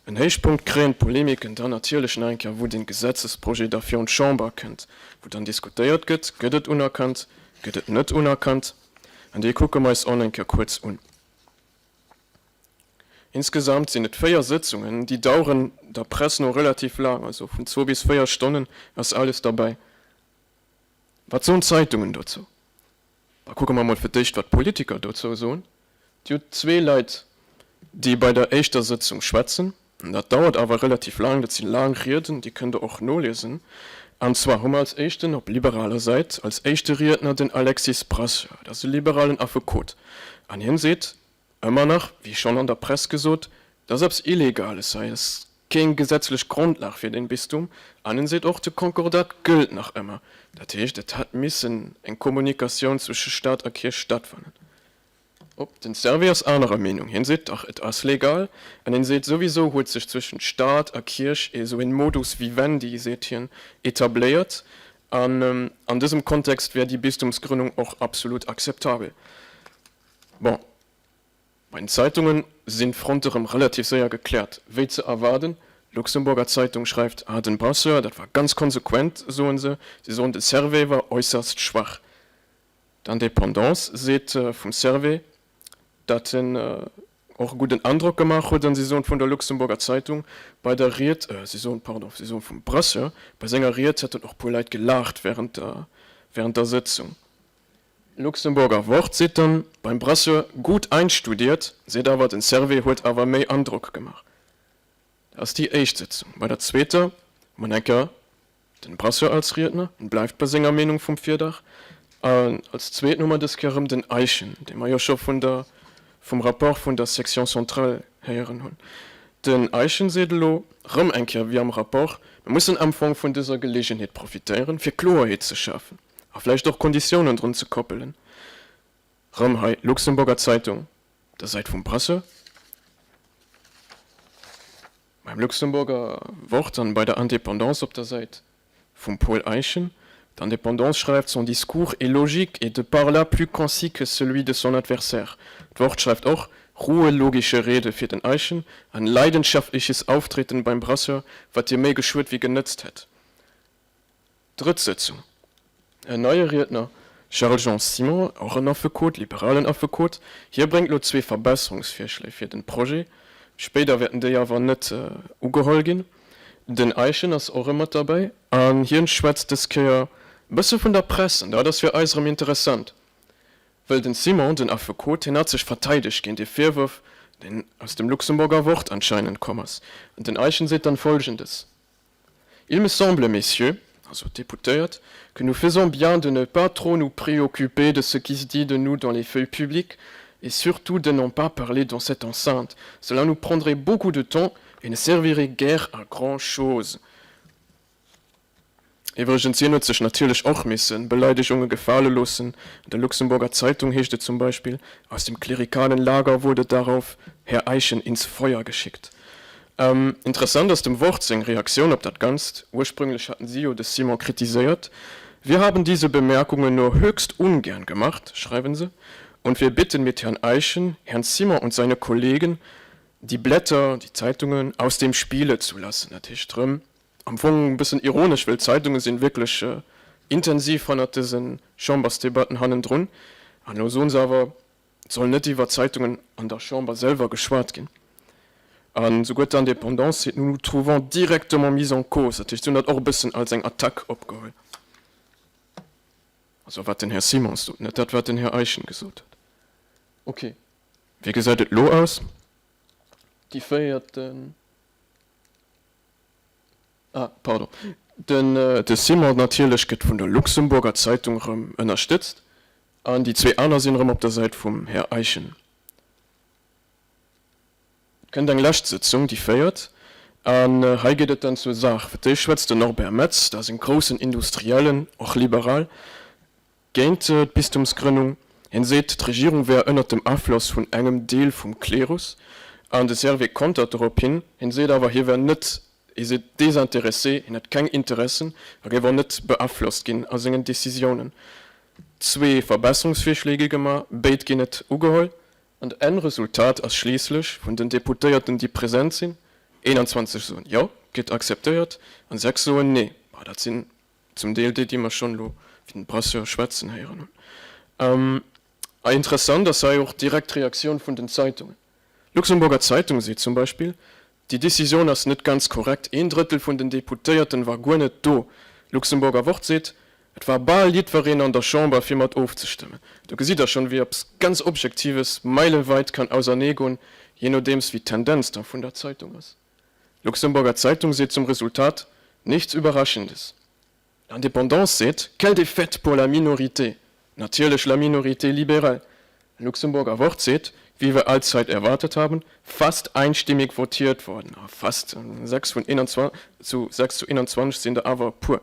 En Héichpunkt kréien d'Polemiken dann natierlech nach eng Kéier, wou den Gesetzesprojet da virun d'Chamber kënnt, wou dann diskutéiert gëtt, Gëtt et unerkannt, gëtt et net unerkannt? An déi kucke mer eis och nach eng Kéier kuerz un. Insgesamt sinn et 4 Sëtzungen, déi daueren der Press no relativ laang, also vun zwou bis 4 Stonnen ass alles derbäi. Wat soen d'Zeitungen dozou? Da kucke mer emol fir d'éischt, wat d'Politiker dozou soen. Dir hutt zwee Leit, déi bei der éischter Sëtzung schwätzen. Dat dauert awer relativ laang, dat si laang Rieden, déi kënnt Der och noliesen. An zwar hu mer als éischten op liberaler Säit als éischte Riedner den Alexis Brasseur, dat ass e liberalen Affekot. An hien seet, Ëmmer nach, wéi schonn an der Press gesot, dat ass eppes Illegales hei, ass keng gesetzlech Grondlag fir den Bistum. An en seet och, de Konkordat gëllt nach ëmmer. Dat heescht, et hätt missen eng Kommunikatioun zwësche Staat a Kierch stattfannen. Op, den Servais ass anerer Meenung. Hien seet, dach, et ass legal. An en seet, souwisou huet sech zwëschent Staat a Kierch esou en Modus vivendi, seet hien, etabléiert. An an dësem Kontext wär déi Bistumsgrënnung och absolut akzeptabel. Bon, bei den Zeitungen sinn d'Fronte rëm relativ séier gekläert. Wéi ze erwaarden, d'Luxemburger Zeitung schreift, Ah, den Brasseur, dat war ganz konsequent, soen se. Si soen, de Servais war äusserst schwach. D'Indépendance seet vum Servais, datt en och e gudden Androck gemaach huet. An si soen vun der Luxemburger Zeitung, bei der Ried, si soen, pardon, si soen vum Brasseur, bei senger Ried hätten och puer Leit gelaacht während der, während der Sëtzung. Luxemburger Wort seet dann, beim Brasseur gut einstudiert, seet awer, den Servais huet awer méi Androck gemaach. Dat ass déi éischt Sëtzung. Bei der zweeter hu mer enker den Brasseur als Riedner, en bleift bei senger Meenung vum Virdag. An als zweeten hu mer dës Kéier erëm den Eischen, dee mer jo scho vun der, vum Rapport vun der Section centrale héieren hunn. Den Eischen seet elo erëm eng Kéier wéi am Rapport, mir mussen am Fong vun dëser Gelegenheet profitéieren, fir Kloerheet ze schafen. A vläicht och Konditiounen drun ze koppelen. Rëm hei Luxemburger Zeitung, der Säit vum Brasseur, beim Luxemburger Wort an bei der Indépendance op der Säit vum Paul Eyschen. D'Indépendance schreift, Son discours est logique et de par là plus concis que celui de son adversaire. D'Wort schreift och, Ruhe logische Rede fir den Eyschen, ein leidenschaftliches Auftreten beim Brasseur, wat dir méi geschuet wéi genëtzt hätt. Drëtt Sëtzung, En neie Riedner, Charles-Jean Simon, och en Affekot, liberalen Affekot. Hie bréngt lo zwee Verbesserungsvirschléi fir den Projet. Spéider wäerten déi awer net ugeholl ginn. Den Eischen ass och erëm mat derbäi an hien schwätzt dës Kéier e bësse vun der Press an dat ass fir eis erëm interessant, wëll den Simon, den Affekot, hien hat sech verteidegt géint ee Virwurf, deen aus dem Luxemburger Wort anscheinend komm ass. An den Eischen seet dann Folgendes. Il me semble, messieurs, also d'Deputéiert, que nous faisons bien de ne pas trop nous préoccuper de ce qui se dit de nous dans les feuilles publiques et surtout de n'en pas parler dans cette enceinte. Cela nous prendrait beaucoup de temps et ne servirait guère à grand-chose. Iwwregens, hien huet sech natierlech och misse Beleidegunge gefale loossen. An der Luxemburger Zeitung heescht et zum Beispill, Aus dem klerikalen Lager wurde darauf Herr Eyschen ins Feuer geschickt. Interessant ass dem Wort seng Reaktioun op dat Ganzt. Ursprünglech haten si jo de Simon kritiséiert. Wir haben diese Bemerkungen nur höchst ungern gemacht, schreiwen se, und wir bitten mit Herrn Eyschen, Herrn Simon und seine Kollegen, die Blätter, die Zeitungen, aus dem Spiele zu lassen. Dat heescht erëm, am Fong e bëssen ironesch, well d'Zeitunge sinn wierklech. intensiv hannert dëse Chambersdebatten hannendrun. An elo soen se awer, et soll net iwwer Zeitungen an der Chamber selwer geschwat ginn. A souguer d'Indépendance seet, nous nous trouvons directement mis en cause. Dat heescht, si hunn dat och e bëssen als eng Attack opgeholl. Also wat den Här Simon sot, net dat wat den Här Eischen gesot huet. Ok, wéi gesäit et elo aus? Déi véiert. Ah, pardon. Den de Simon natierlech gëtt vun der Luxemburger Zeitung erëm ënnerstëtzt an déi zwee aner sinn erëm op der Säit vum Här Eischen. Et kënnt eng lescht Sëtzung, déi véiert, an hei geet et dann zur Saach. Fir d'éischt schwätzt den Norbert Metz, dat ass en groussen Industriellen, och liberal, géint d'Bistumsgrënnung. Hien seet, d'Regierung wär ënnert dem Afloss vun engem Deel vum Klerus, an de Servais kontert dorop hin. Hien seet awer, hie wär net, hie seet désintéressé, hien hätt keng Interessen a géif och net beaflosst ginn a sengen Decisiounen. Zwee Verbesserungsvirschléi gi gemaach, béid ginn net ugeholl. An d'Ennresultat ass schliisslech, vun den Deputéierten, déi present sinn, 21 soen Jo, gëtt akzeptéiert, an 6 soen Nee. Bah, dat sinn zum Deel déi, déi mer schonn elo wéi den Brasseur schwätzen héieren hunn. A interessant ass hei och direkt d'Reaktioun vun den Zeitungen. D'Luxemburger Zeitung seet zum Beispill, Déi Decisioun ass net ganz korrekt, een Drëttel vun den Deputéierten war guer net do. D'Luxemburger Wort seet, Et war bal jiddwereen an der Chamber fir mat ofzestëmmen. Do gesitt der schonn, wéi eppes ganz Objektives meileweit kann auserneegoen, jee nodeems wéi d'Tendenz da vun der Zeitung ass. D'Luxemburger Zeitung seet zum Resultat, Nichts Überraschendes. L'Indépendance seet, Quelle défaite pour la minorité! Natierlech la minorité libérale. Luxemburger Wort seet, Wie wir allzeit erwartet haben, fast einstimmig votiert worden. Ah, fast, 6 vun 21, zu 6 zu 21 sinn der awer e puer.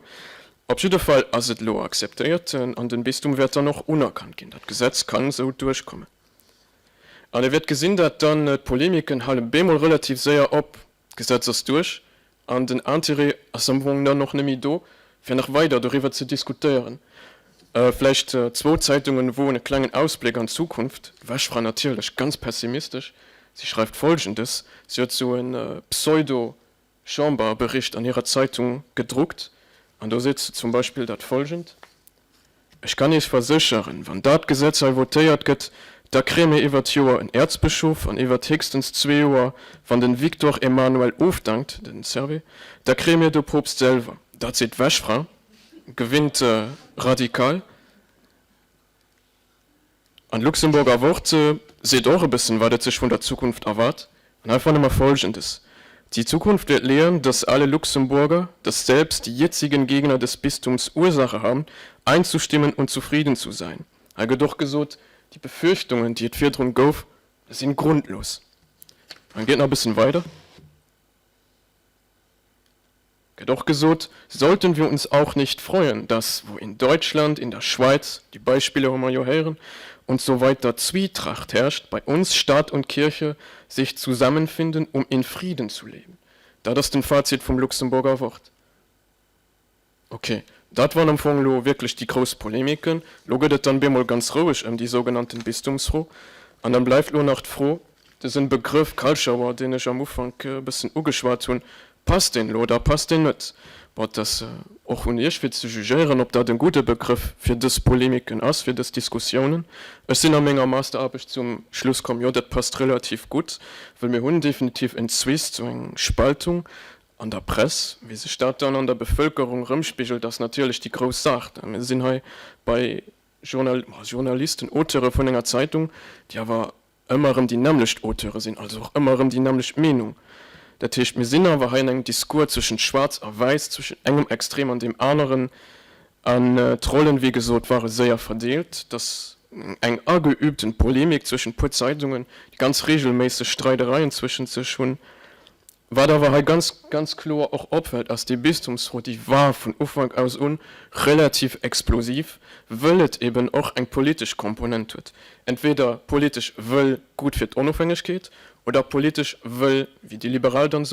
Op jidde Fall ass et elo akzeptéiert an den Bistum wäert dann och unerkannt ginn. Dat Gesetz kann esou duerchkommen. An Dir wäert gesinn, dat dann d'Polemiken hale bemol relativ séier op. D'Gesetz ass duerch an den Intérêt ass am Fong dann och net méi do, fir nach weider doriwwer ze diskutéieren. Vläicht zwou Zeitungen woen e klengen Ausbléck an d'Zukunft. D'Wäschfra natierlech ganz pessimistesch. Si schreift Folgendes, si huet esou e Pseudo-Chamberbericht an hirer Zeitung gedruckt an do seet se zum Beispill dat Folgend, Ech kann Iech versécheren, wann dat Gesetz hei votéiert gëtt, da kréie mir iwwert d'Joer en Äerzbëschof an iwwert héchstens zwee Joer, wann den Victor Emmanuel ofdankt, den Servais, da kréie mir de Poopst selwer. Dat seet d'Wäschfra, gewinnt radikal. An d'Luxemburger Wort seet och e bëssen, wat et sech vun der Zukunft erwaart. An hei fanne mer Folgendes, Die Zukunft wird lehren, dass alle Luxemburger, dass selbst die jetzigen Gegner des Bistums Ursache haben, einzustimmen und zufrieden zu sein. Hei gëtt och gesot, déi Befürchtungen, déi et virdrun gouf, sinn grundlos. An geet nach e bëssen weider. Gëtt och gesot, sollten wir uns auch nicht freuen, dass, wo in Deutschland, in der Schweiz, déi Beispiller hu mer jo héieren, und so weiter Zwietracht herrscht, bei uns Staat und Kirche sich zusammenfinden, um in Frieden zu leben. Dat ass den Fazit vum Luxemburger Wort. Ok, dat waren am Fong elo wierklech déi grouss Polemiken. Elo gëtt et dann bemol ganz roueg ëm déi sougenannten Bistumsfro. An dann bleift elo nach d'Fro, dësen Begrëff Culture War, deen ech am Ufank e bëssen ugeschwat hunn, passt deen elo oder passt deen net? Bon, et ass och un Iech fir ze jugéieren, ob dat e gudde Begrëff fir dës Polemiken ass, fir dës Diskussiounen. Ech sinn a menger Masteraarbecht zum Schluss komm, jo, dat passt relativ gutt, wëll mir hunn definitiv en Zwist, esou eng Spaltung An der Press. Wéi sech dat dann an der Bevëlkerung erëmspigelt, ass natierlech déi grouss Saach. Mir sinn hei bei Journalisten, Auteure vun enger Zeitung, déi awer ëmmer erëm déi nämmlecht Auteure sinn, also och ëmmer erëm déi nämmlecht Meenung. Dat heescht, mir sinn awer hei an engem Discours zwëschent Schwaarz a Wäiss, zwëschent engem Extrem an deem aneren. An d'Rollen, wéi gesot, ware séier verdeelt. Et ass eng ageübten Polemik zwëschent puer Zeitungen, déi ganz reegelméisseg Streidereien zwëschent sech hunn. Wat awer hei ganz, ganz kloer och opfält, ass, déi Bistumsfro, déi war vun Ufank aus un relativ explosiv, wëll et eben och eng politesch Komponent huet. Entweder politesch wëll gutt fir d'Onofhängegkeet oder politesch wëll, wéi déi Liberal dann.